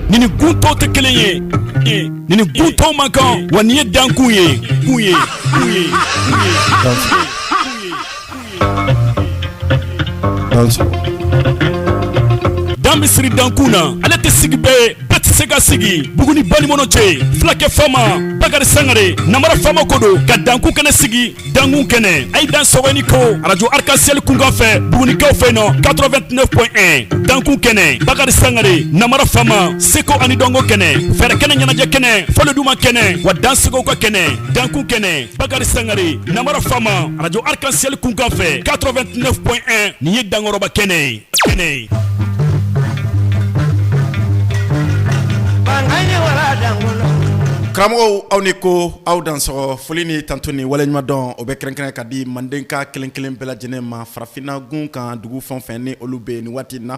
Ni ni gun tɔw tɛ kelen ye, ni ni gun tɔw man kan, wa nin ye dankun ye, kun ye, kun ye. Dan bɛ siri dankun na, ale tɛ sigi bɛɛ ye, bɛɛ tɛ se ka sigi. Buguni balimɔnɔ cɛ, fulakɛ faama Bakari Sangare, namara faama ko don ka dankun kɛnɛ sigi. Dankun kɛnɛ, a ye dan sɔgɔ ni ko arajo Arc-en-Ciel kunkan fɛ, Bugunikaw fɛ nɔ 89.1. Dankun kɛnɛ, Bakari Sangare, namara faama, seko ani dɔnko kɛnɛ, fɛɛrɛ kɛnɛ, ɲɛnajɛ kɛnɛ, fɔlɔ kɛnɛ, wa dansegow ka kɛnɛ. Dankun kɛnɛ, Bakari Sangare, namara faama, arajo Arc-en-Ciel kunkan fɛ 89.1. Nin ye dankɔrɔba kɛnɛ ye, kɛnɛ ye. Karamɔgɔw, aw ni ko, aw dansɔgɔ. Foli ni tanto ni waleɲuman dɔn, o bɛ kɛrɛnkɛrɛn ka di manden ka kelen kelen bɛɛ lajɛlen ma, farafinna gun kan, dugu fɛn fɛn ni olu bɛ nin waati na,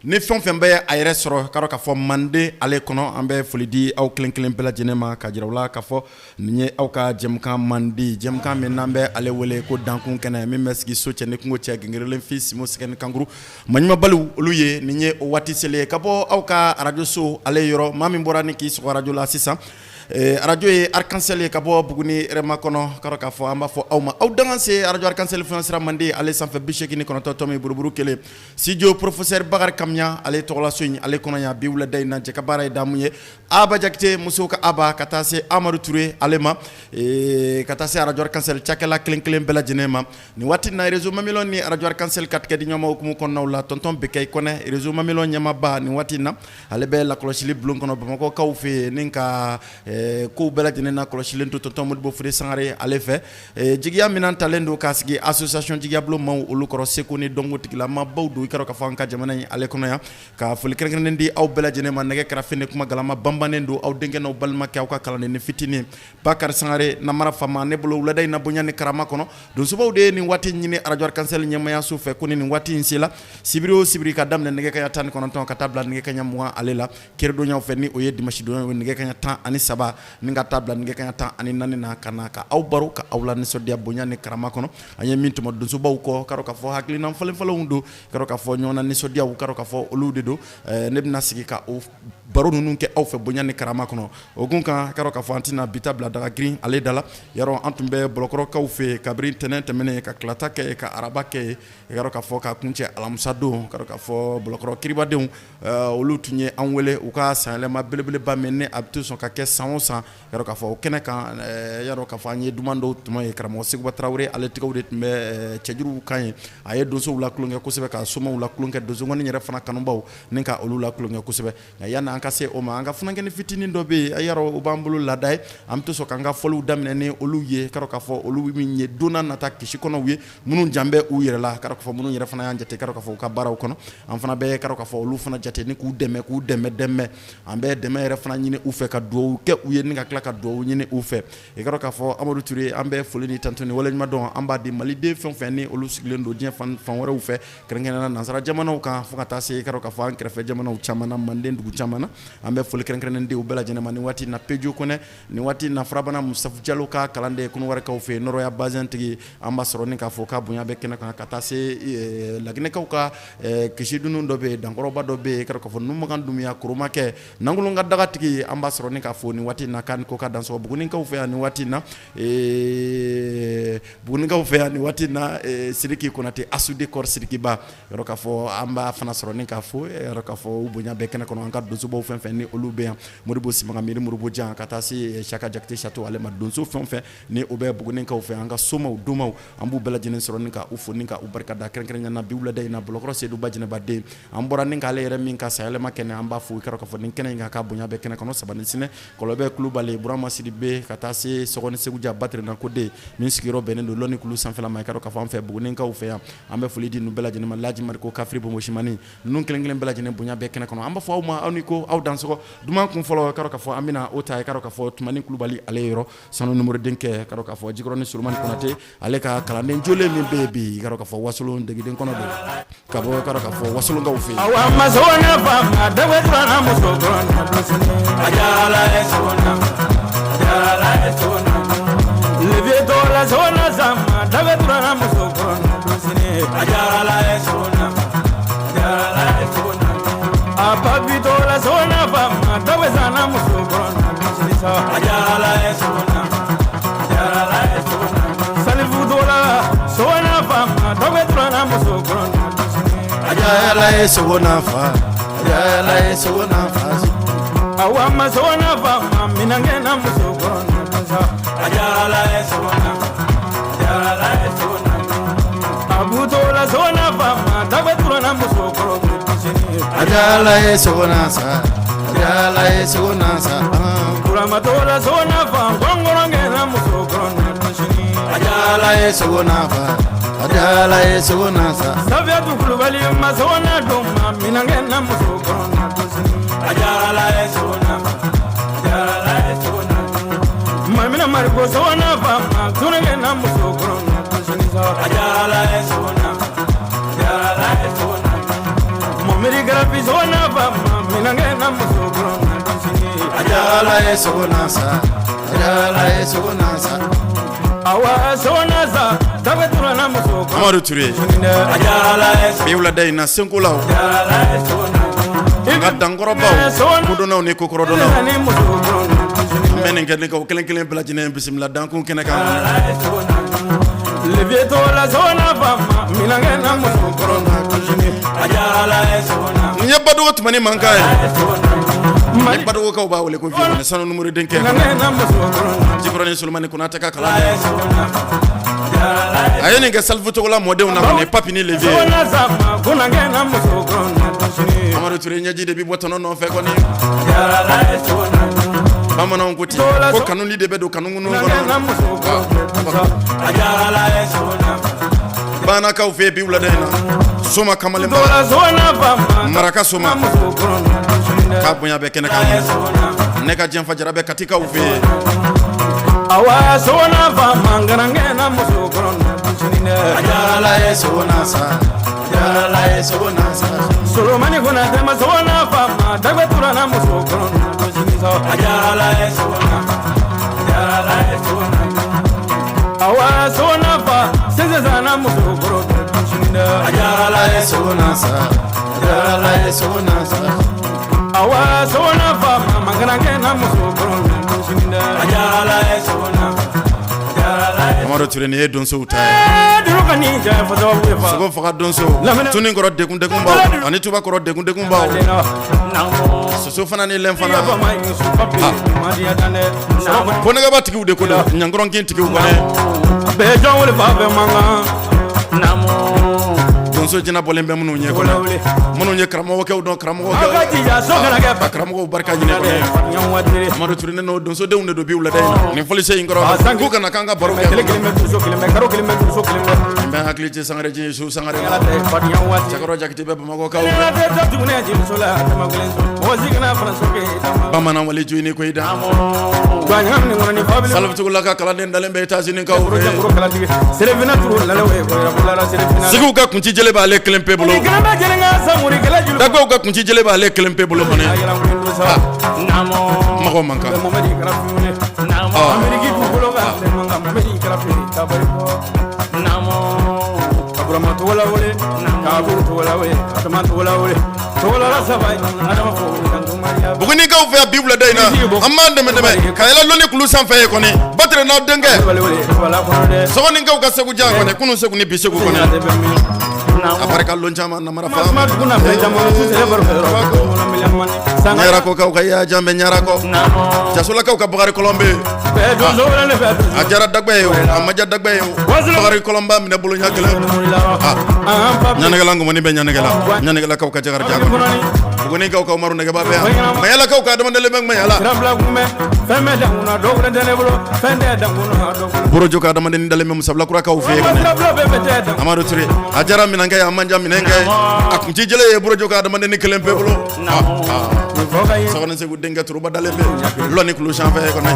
ni fɛn fɛn bɛ a yɛrɛ sɔrɔ ka k'a fɔ manden ale kɔnɔ. An bɛ foli di aw kelen kelen bɛɛ lajɛlen ma ka jira u la k'a fɔ nin ye aw ka jɛmukan mandi, jɛmukan min n'an bɛ ale wele ko dankun kɛnɛ, min bɛ sigi so cɛ ni kungo cɛ, gɛrɛlen fi simo sɛgɛ ni kankuru maɲumanbaliw olu ye. Nin ye o waati selen ye ka bɔ aw ka arajoso ale yɔrɔ. Maa min bɔra ni k'i sɔgɔ arajo la sisan, arajo ye Arc-en-Ciel ye ka bɔ Buguni rɛma kɔnɔ. Ka k'a fɔ an b'a fɔ aw ma, aw danse arajo Arc-en-Ciel fana sira manden ale sanfɛ, 89 tomi buruburu kelen, studio professeur Bakari Kamiya ale tɔgɔlaso in ale kɔnɔ yan. Bi wulada in na, jɛ ka baara ye damu ye, Aba Jakite, musow ka Aba, ka taa se Amadu Ture ale ma, ka taa se arajo Arc-en-Ciel cakɛla kelen kelen bɛɛ lajɛlen ma nin waati na. Réseau Mamelon ni arajo Arc-en-Ciel ka tigɛ di ɲɔgɔn ma hukumu kɔnɔnaw la, tonton Bekɛyi Kɔnɛ, réseau Mamelon ɲɛmaaba, nin waati na ale bɛ lakɔlɔsili bulon kɔnɔ Bamakɔkaw fɛ yen, ni ka kow bɛɛ lajɛlen na kɔlɔsilen to tonton Modibo Fure Sangare ale fɛ. Jigiya minɛn talen don k'a sigi association jigiya bulon maaw olu kɔrɔ, seko ni dɔnko tigilamabaw don, i ka k'a fɔ an ka jamana in ale kɔnɔ yan. Ka foli kɛrɛnkɛrɛnnen di aw bɛɛ lajɛlen ma. Nɛgɛ kɛrɛfɛ ni kuma galama banbannen don, aw denkɛ n'aw balimakɛ, aw ka kalanden fitinin Bakari Sangare, namara faama. Ne bolo, wulada in na, bonya ni karama kɔnɔ, donsobaw de ye nin waati ɲini arajo Arc-en-Ciel ɲɛmayaso fɛ ko ni nin waati in sela sibiri o sibiri, ka daminɛ nɛgɛ kaɲa 19 ka taa bila nɛgɛ kaɲa 20 ale la, kiridonyaw fɛ, ni o ye dimanche donya ye, nɛgɛ kaɲa 13 ni ka taa bila nɛgɛ kaɲa 14 na, ka na ka aw baro, ka aw la nisɔndiya bonya ni karama kɔnɔ. An ye min tɔmɔ donsobaw kɔ, ka k'a fɔ hakilina falenfalenw don, ka k'a fɔ ɲɔgɔn na nisɔndiyaw, ka k'a fɔ olu de don. Ne bɛna sigi ka o baro ninnu kɛ aw fɛ bonya ni karama kɔnɔ. O kun kan, ka k'a fɔ an tɛna bi ta bila daga girin ale da la. Yarɔ, an tun bɛ Bɔlɔkɔrɔkaw fɛ kabini ntɛnɛn tɛmɛnen, ka tilata kɛ, ka araba kɛ, ka k'a fɔ ka kuncɛ alamisa don. Ka k'a fɔ Bɔlɔkɔrɔ kiribadenw, olu tun ye an wele u ka sanyɛlɛma belebeleba min ni a bɛ to sɔn ka kɛ san o san. Yarɔ, k'a fɔ o kɛnɛ kan, yarɔ, k'a fɔ an ye duman dɔw tuma ye. Karamɔgɔ Seguba Tarawele ale tigɛw de tun bɛ cɛjuruw kan ye. A ye donsow la tulonkɛ kosɛbɛ, ka somaw la tulonkɛ, donsoŋɔni yɛrɛ fana kanubaw ni ka olu la tulonkɛ kosɛbɛ. Nka yanni an ka se o ma, an ka funankɛnin fitinin dɔ bɛ yen, yarɔ, o b'an bolo laada ye, an bɛ to sɔn k'an ka fɔliw daminɛ ni olu ye. Ka k'a fɔ olu min ye don nata kisi kɔnɔw ye, minnu jan bɛ u yɛrɛ la, ka k'a fɔ minnu yɛrɛ fana y'an jate, ka k'a fɔ u ka baaraw kɔnɔ, an fana bɛ ka k'a fɔ olu fana jate ni k'u dɛmɛ, k'u dɛmɛ dɛmɛ. An bɛ dɛmɛ yɛrɛ fana ɲini u fɛ, ka dugawu kɛ u ye ni ka tila ka dugawu ɲini u fɛ. I ka k'a fɔ Amadu Ture, an bɛ foli ni tanto ni waleɲuman dɔn an b'a di maliden fɛn fɛn ni olu sigilen don diɲɛ fan wɛrɛw fɛ, kɛrɛnkɛrɛnnenya la nansara jamanaw kan, fo ka taa se i ka k'a fɔ an kɛrɛfɛ jamanaw caman na, manden dugu caman na. An bɛ foli kɛrɛnkɛrɛnnen di u bɛɛ lajɛlen ma nin waati na. Pejo Kɔnɛ, nin waati na Farabana Musafu Jalo ka kalanden, Kɔnɔwarikaw fɛ yen, nɔrɔya bazin tigi, an b'a sɔrɔ ni k'a fɔ k'a bonya bɛ kɛnɛ kan, ka taa se Laginɛkaw ka kisi dunun dɔ bɛ yen, dankɔrɔba dɔ bɛ yen, ka k'a fɔ Numakan Dunbiya Koromakɛ Nankolon ka daga tigi, an b'a sɔrɔ ni k'a fɔ nin waati na k'a ni ko ka dansɔgɔ Bugunikaw fɛ yan nin waati na. Bugunikaw fɛ yan nin waati na, Sidiki Konate Asude Kɔri Sidikiba, yɔrɔ k'a fɔ an b'a fana sɔrɔ ni k'a fɔ, yɔrɔ k'a fɔ u bonya bɛɛ kɛnɛ kɔnɔ. An ka donsobaw fɛn fɛn ni olu bɛ yan, Modibo Simaga Miiri Moribo Jan, ka taa se Saka Jakite Sato ale ma, donso fɛn fɛn ni o bɛ Bugunikaw fɛ, an ka somaw domaw, an b'u bɛɛ lajɛlen sɔrɔ ni ka u fo ni ka u barika da, kɛrɛnkɛrɛnya na bi wulada in na Bɔlɔkɔrɔ Seduba Jɛnɛbaden, an bɔra ni k'ale yɛrɛ min ka sanyɛlɛma kɛnɛ, an b'a fo. I ka k'a fɔ nin kɛnɛ in kan, ka bonya bɛɛ kɛnɛ kɔnɔ. Sabani Sinɛ Kɔlɔbɛ Kulubali Burama Sidibe, ka taa se Sɔgɔni Seguja Batirina Koden min sigiyɔrɔ bɛnnen don Lɔni kulu sanfɛla ma, i ka k'a fɔ an fɛ Bugunikaw fɛ yan, an bɛ foli di ninnu bɛɛ lajɛlen ma. Laji Mariko Kafiri Bonbosimani, ninnu kelen kelen bɛɛ lajɛlen bonya bɛɛ kɛnɛ kɔnɔ. An b'a fɔ aw ma, aw ni ko, aw dansɔgɔ. Duman kun fɔlɔ, i ka k'a fɔ an bɛna o ta, i ka k'a fɔ Tumani Kulubali ale yɔrɔ, sanu numéro denkɛ, ka k'a fɔ Jikɔrɔni Solomani Konate ale ka kalanden jolen min bɛ yen bi, i ka k'a fɔ Wasolon degeden kɔnɔ don ka bɔ, i ka k'a fɔ Wasolonkaw fɛ yen. Ala ye sogo nafa, Ala ye sogo nafa. Awa ma sogo nafa ma minankɛ na muso kɔrɔ sa. Ala ye sogo nafa, Ala ye sogo nafa. A butola sogo nafa ma tabe tura na muso kɔrɔ. Ala ye sogo nasa, Ala ye sogo nasa. Kuramatola sogo nafa, gɔngɔrɔnkɛ na muso kɔrɔ. Ala ye sogo nafa, Ala ye sogo nasa. Safiyatu Kulubali ma sogo na don ma minankɛ na muso kɔrɔ. Ala ye sogo nafa, Ala ye sogo nafa. Mamina Mariko sogo nafa ma tunankɛ na muso kɔrɔ. Ala ye sogo nafa, Ala ye sogo nafa. Momeri Garafi sogo nafa ma minankɛ na muso kɔrɔ. Ala ye sogo nasa, Ala ye sogo nasa. Awa sogo nasa, tabe tura na muso kɔrɔ. Amadu Ture, bi wulada in na senkolaw, an ka dankɔrɔbaw, kodɔnnaw ni kokɔrɔdɔnnaw, an bɛ nin kɛ ni k'aw kelen kelen bɛɛ lajɛlen bisimila dankun kɛnɛ kan. Nin ye Badogo Tumani mankan ye. Ni Badogokaw b'a wele ko Vieux Sanu Numuri denkɛ Jikɔrɔni Solomani Konatɛ ka kalan. A ye nin kɛ Salifu Togola mɔdenw na kɔni, Papi ni Levier. Amadu Ture ɲɛji de bi bɔ tɔnɔ nɔfɛ kɔni. Bamananw ko ten ko kanuli de bɛ don kanukunun kɔnɔ. Banakaw fɛ yen bi wulada in na, Soma kamalenba, Maraka Soma k'a bonya bɛ kɛnɛ kan. Ne ka janfa jara bɛ Katikaw fɛ yen. Awa sogo nafa mangarankɛ na muso kɔrɔ. Ala ye sogo nasa, Ala ye sogo nasa. Solomani Konatɛ ma sogo nafa ma dagbe tura na muso kɔrɔ. Ala ye sogo nafa, Ala ye sogo nafa. Awa sogo nafa sisan na muso kɔrɔ. Ala ye sogo nasa, Ala ye sogo nasa. Awa sogo nafa ma mangarankɛ na muso kɔrɔ. Ala ye sogo nafa. Amadu Ture, nin ye donsow ta ye. Sogo faga donso, tuni kɔrɔ degun degun baw ani tuba kɔrɔ degun degun baw, soso fana ni lɛn fana, konɛgɛba tigiw de ko don, ɲankɔrɔnkin tigiw kɔnɛ. Donso jinɛ bɔlen bɛ minnu ɲɛ kɔnɔ, minnu ye karamɔgɔkɛw dɔn, karamɔgɔkɛw ka karamɔgɔw barika ɲini kɔnɛ. Amadu Ture, ne n'o donsodenw de don bi wulada in na nin fɔlisen in kɔrɔ, k'u kana k'an ka baro kɛ. N bɛ hakili ci Sangare ji su Sangare la, Cɛkɔrɔ Jakite bɛ Bamakɔ kaw, Bamanan wali ju ni ko i da Salifutugula ka kalanden dalen bɛ États-Unis kaw fɛ. Sigiw ka kunci jele b'ale kelen pe bolo, Dagbaw ka kunci jele b'ale kelen pe bolo kɔni. Mɔgɔ man kan. Bugunikaw fɛ bi wulada in na, an b'an dɛmɛ dɛmɛ ka yɛlɛ lɔnni kulu sanfɛ ye kɔni. Batere n'aw denkɛ Sɔgɔnikaw ka Segu jan kɔni, kunun Segu ni bi Segu kɔni, a barika lon caman namara fa Ɲarakɔkaw ka yajan bɛ Ɲarakɔ, Jasolakaw ka Bakari Kɔlɔn bɛ yen. A jara Dagba ye o, a ma ja Dagba ye o, Bakari Kɔlɔn b'a minɛ bolo ɲɛ kelen. Ɲanigala ŋɔmɔni bɛ Ɲanigala, Ɲanigalakaw ka Jakarija kɔnɔ, Bugunikaw ka Umaru Nɛgɛba bɛ yan, Mayalakaw ka adamadalen bɛ Mayala, Borojo ka adamaden dalen bɛ Musabilakurakaw fɛ yen kɔni. Amadu Ture, a jara minɛnkɛ ye, a man ja minɛnkɛ ye, a kunci jele ye Borojo ka adamaden kelen pe bolo. Sɔgɔni Segu denkɛ Turuba dalen bɛ lɔnni kulu sanfɛ kɔni.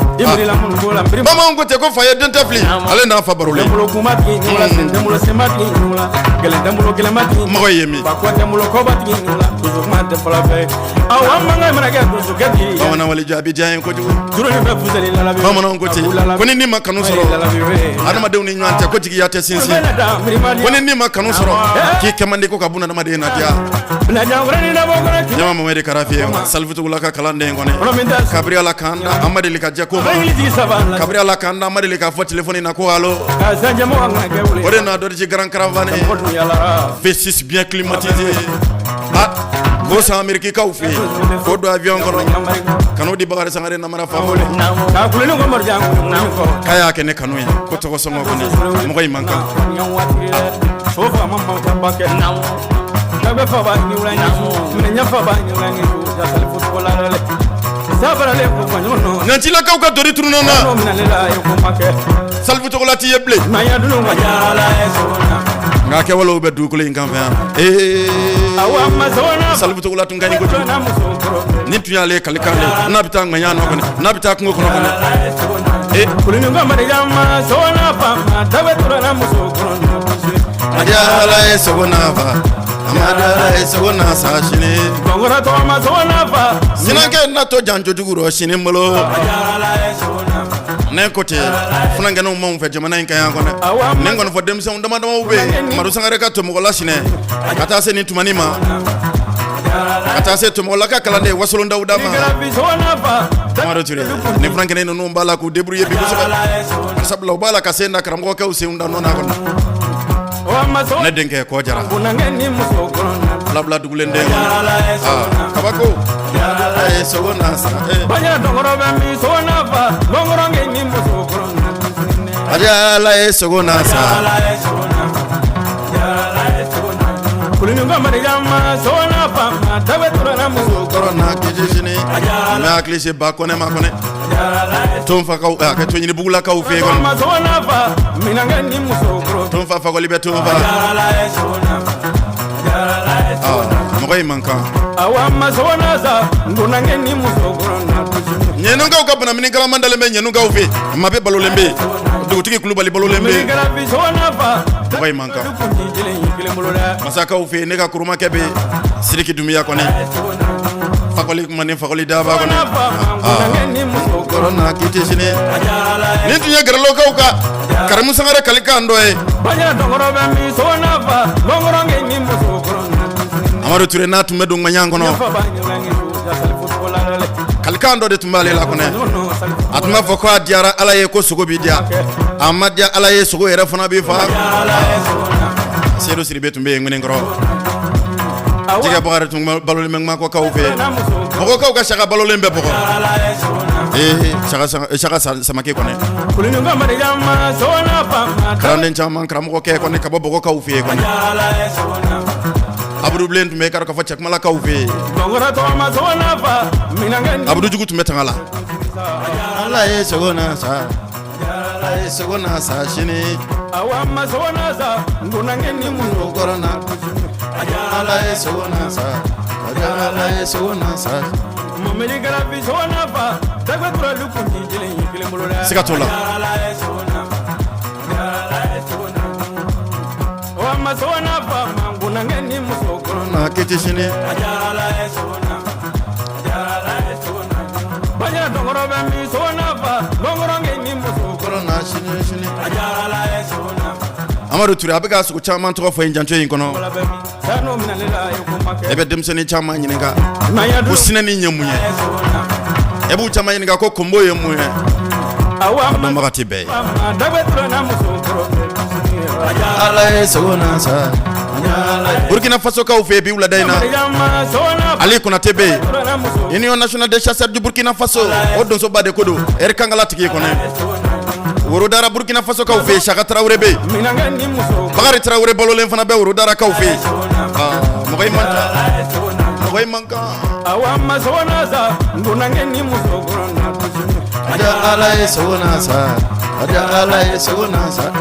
Bamananw ko ten ko fa ye den tɛ fili, ale n'a fa barolen. Mɔgɔ ye min Bamanan wali jaabi diya ye kojugu. Bamananw ko ten ko ni ni ma kanu sɔrɔ adamadenw ni ɲɔgɔn cɛ, ko jigiya tɛ sinsin. Ko ni ni ma kanu sɔrɔ, k'i kɛ man di ko ka buna adamaden na diya. Ɲama Mamadi Karafe ye. Salifu Togola ka kalanden kɔni, kabiri Ala k'an da an ma deli ka jɛ ko ma, kabiri Ala k'an da an ma deli k'a fɔ téléphone na ko allo. O de n'a Dodge Grand Caravane V6 bien climatisé, ah, k'o san Amérique kaw fɛ yen, k'o don avion kɔnɔ ka n'o di Bakari Sangare Namara Faama ma, k'a y'a kɛ ne kanu ye, ko tɔgɔ sɔngɔ kɔni mɔgɔ in man kan. Ɲancilakaw ka doni tununna na, Salifu Togola t'i ye bilen, nka kɛwalew bɛ dugukolo in kan fɛ yan. Ee, Salifu Togola tun ka ɲi kojugu. Ni tun y'ale kalikan de, n'a bɛ taa ŋaɲa nɔ kɔni, n'a bɛ taa kungo kɔnɔ kɔni, ee, a diya Ala ye sogo n'a fa, a ma diya Ala ye sogo n'a sa sini. Sinankɛ n'a to janjo jugu rɔ sini bolo, ne ko ten, funankɛninw m'anw fɛ jamana in kan yan kɔnɔ. Ne kɔni fɔ, denmisɛnw dama damaw bɛ yen, Madu Sangare ka tomɔgɔla sinɛ ka taa se nin tumani ma, ka taa se tomɔgɔla ka kalanden Wasolon Dawuda ma, Amadu Ture, ni funankɛnin ninnu b'a la k'u débrouiller bi kosɛbɛ, sabula u b'a la ka sen da karamɔgɔkɛw senw da nɔ na kɔnɔ. Ne denkɛ kɔ jara filabila dugulen den, aa, kabako a ye sogo na sa. A diya Ala ye sogo na sa. Kɔrɔ na kisi sini, n bɛ hakili se ba kɔnɛ ma kɔnɛ tonfakaw, a kɛ to ɲini bugulakaw fɛ yen kɔni, tonfa fakɔli bɛ tonfa, mɔgɔ in man kan. Ɲɛnukaw ka banamini kalaman dalen bɛ ɲɛnukaw fɛ yen, maa bɛ balolen bɛ yen, dugutigi Kulubali balolen bɛ yen, mɔgɔ in man kan. Masakaw fɛ yen, ne ka kurumakɛ bɛ yen, Sidiki Dunbiya kɔni, fakɔli kuma ni fakɔli daba kɔni kɔrɔ na k'i tɛ sini. Nin tun ye Gɛrɛlɔkaw ka Karimu Sangare kalikan dɔ ye. Amadu Ture n'a tun bɛ don ŋaɲan kɔnɔ, kalikan dɔ de tun b'ale la kɔnɛ. A tun b'a fɔ ko a diyara Ala ye ko sogo b'i diya, a ma diya Ala ye, sogo yɛrɛ fana b'i fa. Seyidu Sidibe tun bɛ yen ŋkɔrɔ, Jɛgɛ Bakari tun balolen bɛ Ŋmakɔkaw fɛ yen, Bɔgɔkaw ka saka balolen bɛ Bɔgɔ, ee, saka Samake kɔnɛ, kalanden caman, karamɔgɔkɛ kɔni ka bɔ Bɔgɔkaw fɛ yen kɔni. Abudu Bilen tun bɛ k'a fɔ Cɛkumalakaw fɛ yen, Abudu Jugu tun bɛ tanga la. Ala ye sogo na sa, Ala ye sogo na sa sini. Kɔrɔ na, Ala ye sogo na sa, Ala ye sogo na sa. Siga t'o la. Na kete sini. Sini sini. Amadu Ture a bɛ ka sogo caman tɔgɔ fɔ in janto in kɔnɔ. E bɛ denmisɛnnin caman ɲininka ko sinɛni ye mun ye, e b'u caman ɲininka ko konbo ye mun ye, a dɔnbaga tɛ bɛɛ ye. Ala ye sogo na sa. Burkina Faso kaw fɛ bi wulada in na, Ali Konate bɛ yen, Union nationale des chasseurs du Burkina Faso, o donsoba de ko don, Eri Kankala tigi kɔnɛ. Worodara Burkina Faso kaw fɛ yen, Saka Tarawele bɛ yen, Bakari Tarawele balolen fana bɛ Worodara kaw fɛ yen. Mɔgɔ in man kan, mɔgɔ in man kan. Ala ye sogo na sa, Ala ye sogo na sa.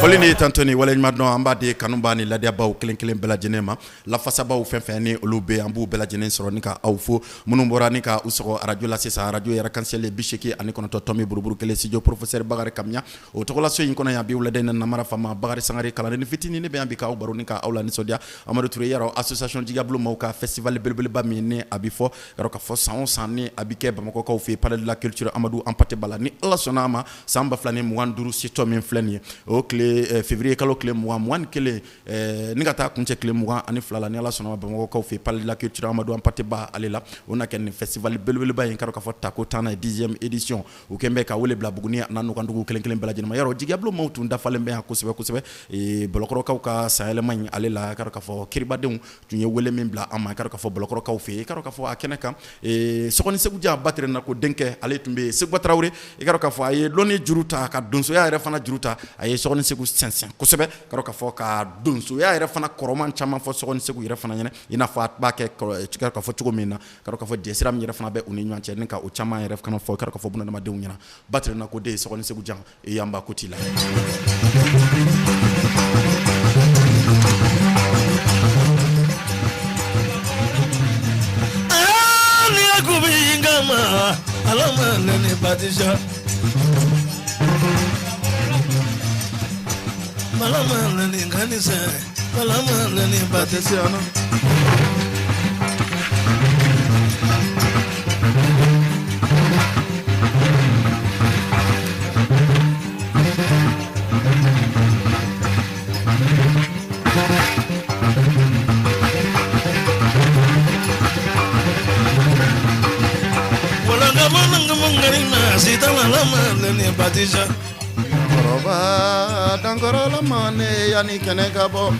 Foli ni tanto ni waleɲuman dɔn an b'a di kanubaa ni ladiyabaw kelen kelen bɛɛ lajɛlen ma. Lafasabaw fɛn fɛn ni olu bɛ an b'u bɛɛ lajɛlen sɔrɔ ni ka aw fo. Minnu bɔra ni ka u sɔgɔ arajo la sisan, arajo yɛrɛ kansɛli 89 tomi buruburu kelen studio professeur Bakari Kamiya o tɔgɔlaso in kɔnɔ yan bi wulada in na namara faama Bakari Sangare kalanden fitinin ne bɛ yan bi k'aw baro ni ka aw lanisɔndiya. Amadu Ture yarɔ association Jigiyabulon maaw ka festival belebeleba min ni a bɛ fɔ yarɔ ka fɔ san o san ni a bɛ kɛ Bamakɔkaw fɛ palais de la culture Amadu Hampâté Bâ la, ni Ala sɔnna a ma san 2025 setɔ min filɛ nin ye, o tile février kalo tile 20 21 ni ka taa kuncɛ tile 22 la, ni Ala sɔnna Bamakɔkaw fɛ palais de la culture Amadu Hampâté Bâ ale la, o na kɛ nin festival belebeleba in ka k'a fɔ tako 10nan ye 10e édition. U kɛlen bɛ ka wele bila Buguni n'a nɔkandugu kelen kelen bɛɛ lajɛlen ma. Yarɔ Jigiyabulon maaw tun dafalen bɛ yan kosɛbɛ kosɛbɛ Bɔlɔkɔrɔkaw ka sanyɛlɛma in ale la, k'a fɔ kiribadenw tun ye wele min bila an ma, k'a fɔ Bɔlɔkɔrɔkaw fɛ yen, k'a fɔ a kɛnɛ kan Sɔgɔni Segu Jan Batere na ko denkɛ ale tun bɛ yen, Seguba Tarawele, i k'a fɔ a ye lɔnni juru ta ka donsoya yɛrɛ fana juru ta, a ye Sɔgɔni Segu sɛnsɛn kosɛbɛ, k'a fɔ ka donsoya yɛrɛ fana kɔrɔman caman fɔ Sɔgɔni Segu yɛrɛ fana ɲɛna, i n'a fɔ a b'a kɛ k'a fɔ cogo min na, k'a fɔ jɛsira min yɛrɛ fana bɛ u ni ɲɔgɔn cɛ, ni ka o caman yɛrɛ fana fɔ k'a fɔ bunadamadenw ɲɛna. Batere na ko den Sɔgɔni Segu Jan yanba ko t'i la. Dankɔrɔlama ne yanni kɛnɛ ka bɔ.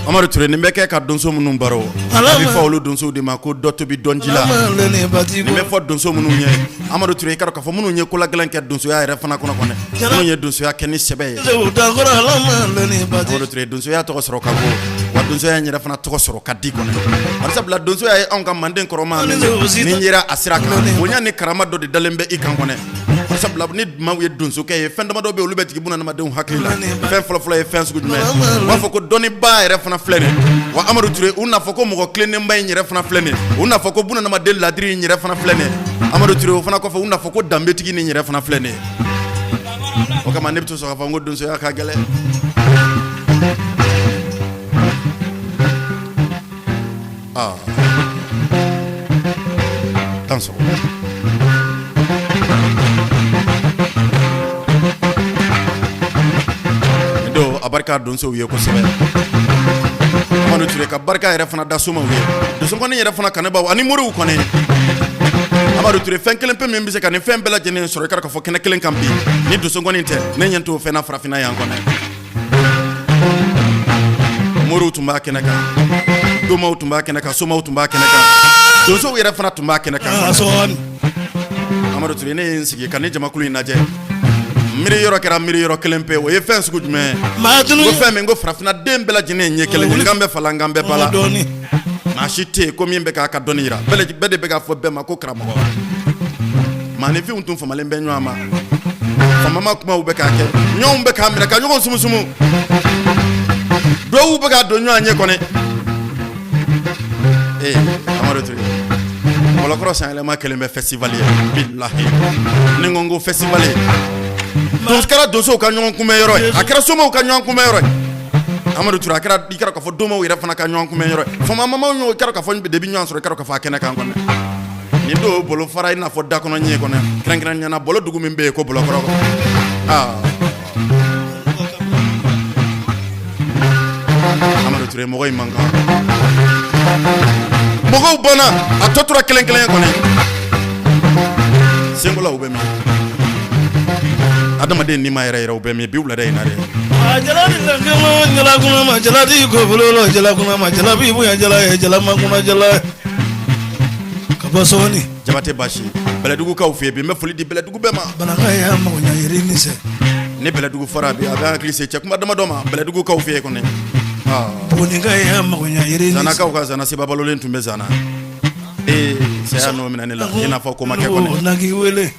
Amadu Ture, nin bɛ kɛ ka donso minnu baro, a bɛ fɔ olu donsow de ma ko dɔ tobi dɔnji la. Nin bɛ fɔ donso minnu ye, Amadu Ture, i k'a dɔn k'a fɔ minnu ye kolagɛlɛn kɛ donsoya yɛrɛ fana kɔnɔ kɔnɔ, minnu ye donsoya kɛ ni sɛbɛ ye. Amadu Ture, donsoya tɔgɔ sɔrɔ ka go, wa donsoya in yɛrɛ fana tɔgɔ sɔrɔ ka di kɔnɔ. Barisabula donsoya ye anw ka manden kɔrɔma min ye, ni yera a sira kan, bonya ni karama dɔ de dalen bɛ i kan kɔnɔ. Sabula ni maaw ye donsokɛ ye, fɛn damadɔ bɛ olu bɛ jigin bunadamadenw hakili la. Fɛn fɔlɔfɔlɔ ye fɛn sugu jumɛn? U b'a fɔ ko dɔnnibaa yɛrɛ fana filɛ nin. Wa Amadu Ture, u n'a fɔ ko mɔgɔ tilennenba in yɛrɛ fana filɛ nin. U n'a fɔ ko bunadamaden ladiri in yɛrɛ fana filɛ nin. Amadu Ture, o fana kɔfɛ, u n'a fɔ ko danbetigi nin yɛrɛ fana filɛ nin. O kama ne bɛ to sɔn k'a fɔ n ko donsoya ka gɛlɛn. Aa tan sɔrɔ don a barika donsow ye kosɛbɛ. Amadu Ture ka barika yɛrɛ fana da somaw ye, donsonkɔni yɛrɛ fana kanubaw ani moriw kɔni. Amadu Ture, fɛn kelen pe min bɛ se ka nin fɛn bɛɛ lajɛlen sɔrɔ, i k'a dɔn k'a fɔ kɛnɛ kelen kan bi, ni donsonkɔni tɛ, ne ɲɛ t'o fɛn na farafinna yan kɔnɔ. Moriw tun b'a kɛnɛ kan, domaw tun b'a kɛnɛ kan, somaw tun b'a kɛnɛ kan, donsow yɛrɛ fana tun b'a kɛnɛ kan. Amadu Ture, ne ye n sigi ka ni jamakulu in lajɛ, miiri yɔrɔ kɛra miiri yɔrɔ kelen pe. O ye fɛn sugu jumɛn ye? Ko fɛn min ko farafinna den bɛɛ lajɛlen ɲɛ kelen ye, n kan bɛ fa la, n kan bɛ ba la, maa si tɛ yen ko min bɛ k'a ka dɔnni jira. Bɛɛ de bɛ k'a fɔ bɛɛ ma ko karamɔgɔ. Maaninfinw tun famalen bɛ ɲɔgɔn ma, famama kumaw bɛ k'a kɛ, ɲɔgɔnw bɛ k'a minɛ ka ɲɔgɔn sumusumu, dɔw bɛ k'a don ɲɔgɔn ɲɛ kɔnɔ. Ee Amadu Ture, Bɔlɔkɔrɔ sanyɛlɛma kɛlen bɛ festival ye. Bilahi, ni n ko festival ye, don kɛra donsow ka ɲɔgɔn kunbɛn yɔrɔ ye, a kɛra somaw ka ɲɔgɔn kunbɛn yɔrɔ ye. Amadu Ture, a kɛra i kɛra k'a fɔ domaw yɛrɛ fana ka ɲɔgɔn kunbɛn yɔrɔ ye, famamaw ɲɔgɔn, i kɛra k'a fɔ de bɛ ɲɔgɔn sɔrɔ, i kɛra k'a fɔ a kɛnɛ kan kɔnɔ. Nin don bolo fara i n'a fɔ da kɔnɔ ɲɛ kɔnɔ, kɛrɛnkɛrɛnnenya na bolo dugu min bɛ yen ko Bɔlɔkɔrɔ. Aa Amadu Ture, mɔgɔ in man kan, mɔgɔw banna, a tɔ tora kelen kelen kɔni. Senkolaw bɛ min? Adamaden ni ma yɛrɛ yɛrɛ, u bɛ min bi wulada in na dɛ? A jala ni lankama jala kunna ma jala di ko bolo la jala kunna ma jala bi bonya jala ye jala ma kunna jala ka bɔ sɔɔni. Jaba. Jabate Basi Bɛlɛdugukaw fɛ yen bi, n bɛ foli di Bɛlɛdugu bɛɛ ma. Banaka y'a mago ɲa yiri ni sɛ. Ni Bɛlɛdugu fɔra bi, a bɛ hakili se cɛ kuma damadɔ ma Bɛlɛdugukaw fɛ yen kɔni. Bugunikaw y'a mago ɲa yiri ni sɛ. Zanakaw ka zana seba balolen tun bɛ zana. Ee, saya n'o minɛ ne la, i n'a fɔ ko ma kɛ kɔni. Na k'i wele.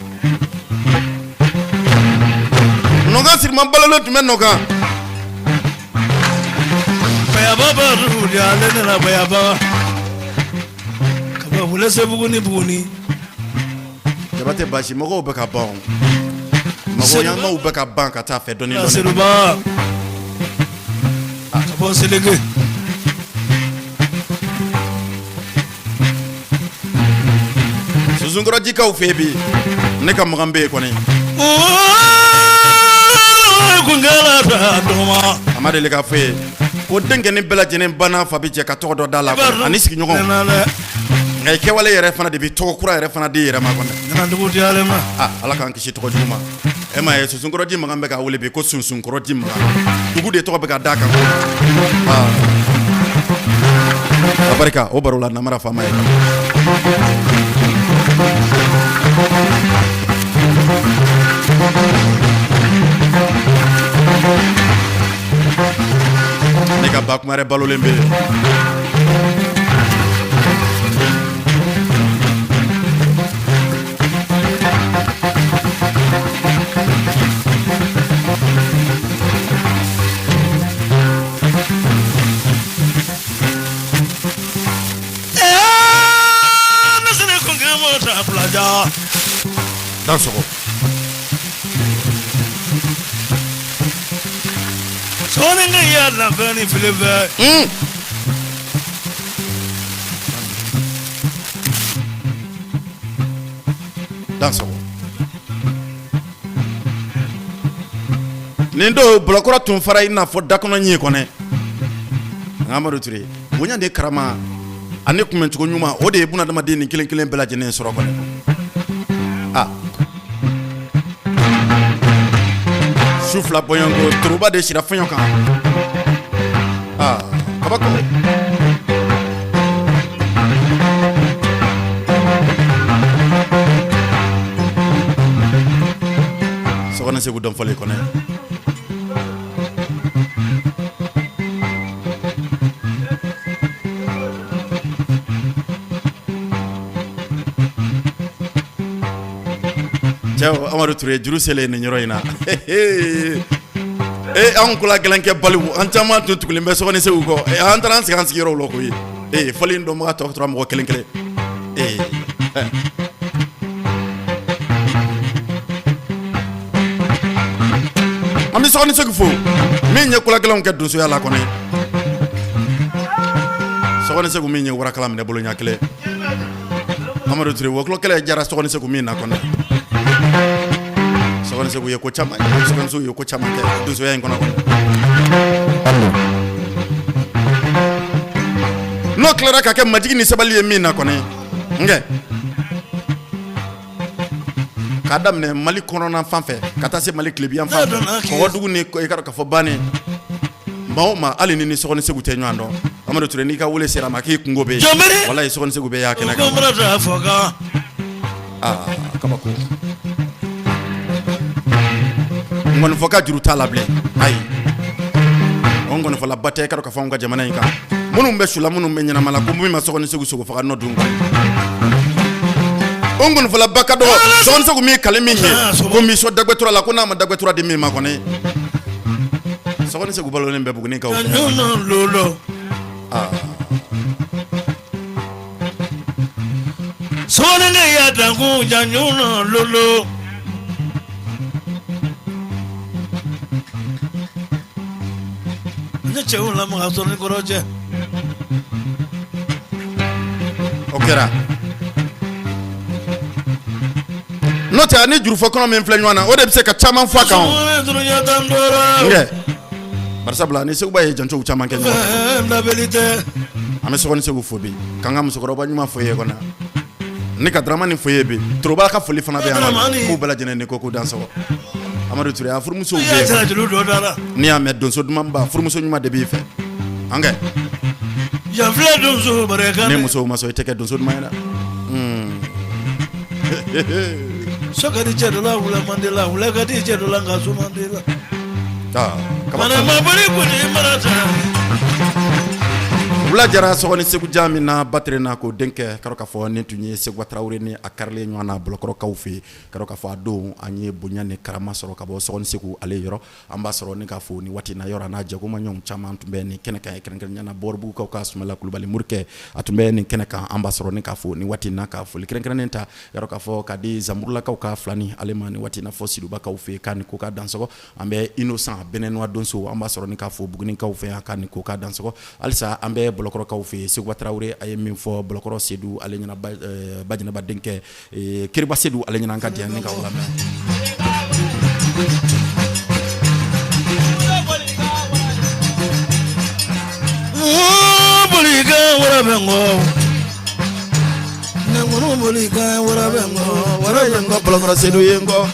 Nɔkan siriman balolen tun bɛ nɔkan. Bayaba ba dugu ale nana bayaba. Ka bɔ Welesebugu ni Buguni. Jabate Basi mɔgɔw bɛ ka ban, mɔgɔ ɲɛnamaw bɛ ka ban ka taa fɛ dɔɔnin dɔɔnin. Seruba. Ka bɔ Seleke. Sunsunkɔrɔjikaw fɛ yen bi, ne ka makan bɛ yen kɔni. A ma deli k'a fɔ ye ko denkɛnin bɛɛ lajɛlen banna fa bɛ jɛ ka tɔgɔ dɔ da la ani sigiɲɔgɔn, nka i kɛwale yɛrɛ fana de bɛ tɔgɔ kura yɛrɛ fana di yɛrɛ ma kɔni. Ala k'an kisi tɔgɔ jugu ma. E m'a ye Sunsunkɔrɔji makan bɛ ka wele bi ko Sunsunkɔrɔji makan, dugu de tɔgɔ bɛ ka d'a kan. A barika o baro la namara faama ye. Ne ka ba kuma yɛrɛ balolen bɛ yen. Dansɔgɔ. Sɔɔni y'a labɛn ni fili fɛ. Dansɔgɔ. Nin don Bilakɔrɔ tun fara i n'a fɔ dakɔnɔ ɲin kɔnɔ. Amadu Ture, bonya de karama ani kunbɛncogo ɲuman, o de ye bunadamaden ni kelen kelen bɛɛ lajɛlen sɔrɔ kɔnɔ. Aa, su fila bɔɲɔgɔnko toroba de sira fɔɲɔ kan. Aa, kabako. Sɔgɔnɛ Segu dɔnfɔlen kɔnɔ. Cɛw, Amadu Ture, juru selen nin yɔrɔ in na, ee, anw kola gɛlɛnkɛ baliw, an caman tun tugulen bɛ Sɔgɔnɛ Segu kɔ. An taara an sigi an sigiyɔrɔw la koyi. Ee, fɔli in dɔnbaga tɔ tora mɔgɔ kelen kelen. Ee, an bɛ Sɔgɔnɛ Segu fo min ye kola gɛlɛnw kɛ donsoya la kɔni. Sɔgɔnɛ Segu min ye warakala minɛ bolo ɲɛ kelen. Amadu Ture, wɔkulɔ kɛlɛ jara Sɔgɔnɛ Segu min na kɔni. Sɔgɔnɛ Segu ye ko caman, Sɔgɔnɛ Segu ye ko caman kɛ donsoya in kɔnɔ. N'o tilara ka kɛ majigin ni sabali ye min na kɔni, nkɛ k'a daminɛ Mali kɔnɔna fan fɛ ka taa se Mali tilebiyan fan fɛ, kɔgɔdugu ni i ka dɔn k'a fɔ bannen maa o maa, hali ni Sɔgɔnɛ Segu tɛ ɲɔgɔn dɔn, Amadu Ture, n'i ka wele sera a ma k'i kungo bɛ yen, walayi Sɔgɔnɛ Segu bɛ y'a kɛnɛ kan. Aa, kabako. Ngɔnifɔ ka juru t'a la bilen, ayi, o ngɔnifɔlaba tɛ i ka dɔn k'a fɔ anw ka jamana in kan, minnu bɛ su la, minnu bɛ ɲɛnama la, ko min ma Sɔgɔnɛ Segu sogo faga nɔ dun. O ngɔnifɔlaba ka dɔgɔ. Sɔgɔnɛ Segu min kale min ye ko n b'i sɔn dagbɛtura la, ko n'a ma dagbɛtura di min ma kɔni. Sɔgɔnɛ Segu balolen bɛ Bugunikaw fɛ. Aa. Sɔɔni ya dankun jaɲu lolo. Ne cɛw la maga sɔrɔ ni kɔrɔ cɛ. O kɛra n'o tɛ, ani jurufɔ kɔnɔ min filɛ ɲɔgɔn na, o de bɛ se ka caman fɔ a kan. Nkɛ barisabula ni Seguba ye jancow caman kɛ ɲɔgɔn fɛ. An bɛ Sɔgɔnɛ Segu fo bi, k'an ka musokɔrɔba ɲuman fo ye kɔnɔ, ne ka Dramani fo ye bi. Toroba ka foli fana bɛ yan, k'u bɛɛ lajɛlen ni ko k'u dansɔgɔ. Amadu Ture, a furumusow bɛ yen, n'i y'a mɛn donso dumanba, furumuso ɲuman de b'i fɛ. An kɛ ni musow ma sɔn, i tɛ kɛ donso duman ye dɛ. So ka di cɛ dɔ la wula man di la, wula ka di cɛ dɔ la nka so man di la. Kaba ma boli kuni marata. Wula jara sɔgɔni segu ja min na batire na k'o denkɛ k'a dɔn k'a fɔ nin tun ye Seguba Tarawele ni a karilen ɲɔgɔn na Bolokɔrɔkaw fɛ yen, k'a dɔn k'a fɔ a don an ye bonya ni karama sɔrɔ ka bɔ sɔgɔni Segu ale yɔrɔ. An b'a sɔrɔ ni k'a fo ni waati na yɔrɔ a n'a jɛkumaɲɔgɔn caman tun bɛ nin kɛnɛ kan, kɛrɛnkɛrɛnnenya la Bɔribugukaw ka Sumala Kulubali Morikɛ, a tun bɛ nin kɛnɛ kan. An b'a sɔrɔ ni k'a fo ni waati na, ka foli kɛrɛnkɛrɛnnen ta yɔrɔ k'a fɔ ka di Zanburulakaw ka filani ale ma ni waati na fɔ Sidubakaw fɛ k'a ni ko k'a dansɔgɔ. An bɛ Innocent Benɛnuwa Donso, an b'a sɔrɔ ni k'a fo Bugunikaw fɛ yan k'a ni ko k'a dansɔgɔ. Halisa an bɛ Bolokɔrɔkaw fɛ, Seguba Tarawele a ye min fɔ Bolokɔrɔ Sedu ale ɲɛna, Bajɛnɛba denkɛ Kiriba Sedu ale ɲɛna, an ka jɛ ni ka o lamɛn. Bolokɔrɔ Sedu ye n kɔ.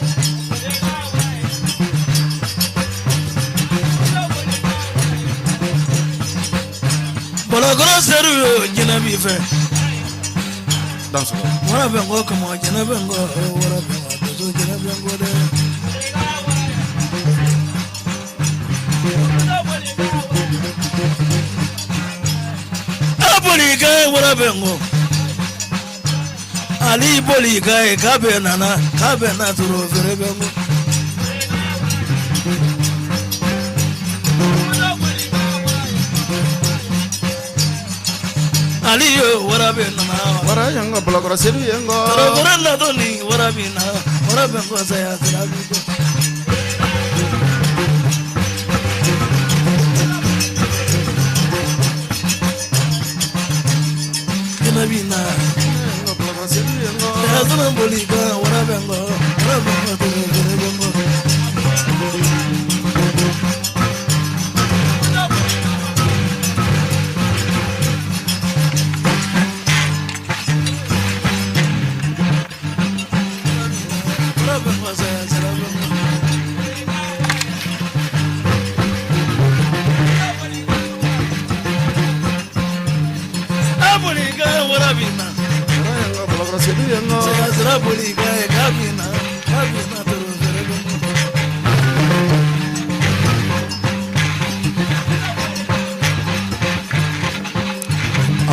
Bolokɔrɔ Sedu jinɛ b'i fɛ. Wara bɛ n kɔ kama jinɛ bɛ n kɔ, wara bɛ n kɔ donso jinɛ bɛ n kɔ dɛ. A boli ka wara bɛ n kɔ, ali boli ka ye k'a bɛ nana k'a bɛ na sɔrɔ fɛrɛ bɛ n kɔ. Ali yo wara bɛ nana wara ye n kɔ, Bolokɔrɔ Sedu ye n kɔ. Kɔrɔ ladon ni wara bɛ na, wara bɛ n kɔ saya sira b'i kɔ. Jinɛ bɛ na. Bolokɔrɔ Sedu ye n kɔ. Saya boli kan wara bɛ n kɔ, wara bɛ n kɔ, toro bɛ n kɔ.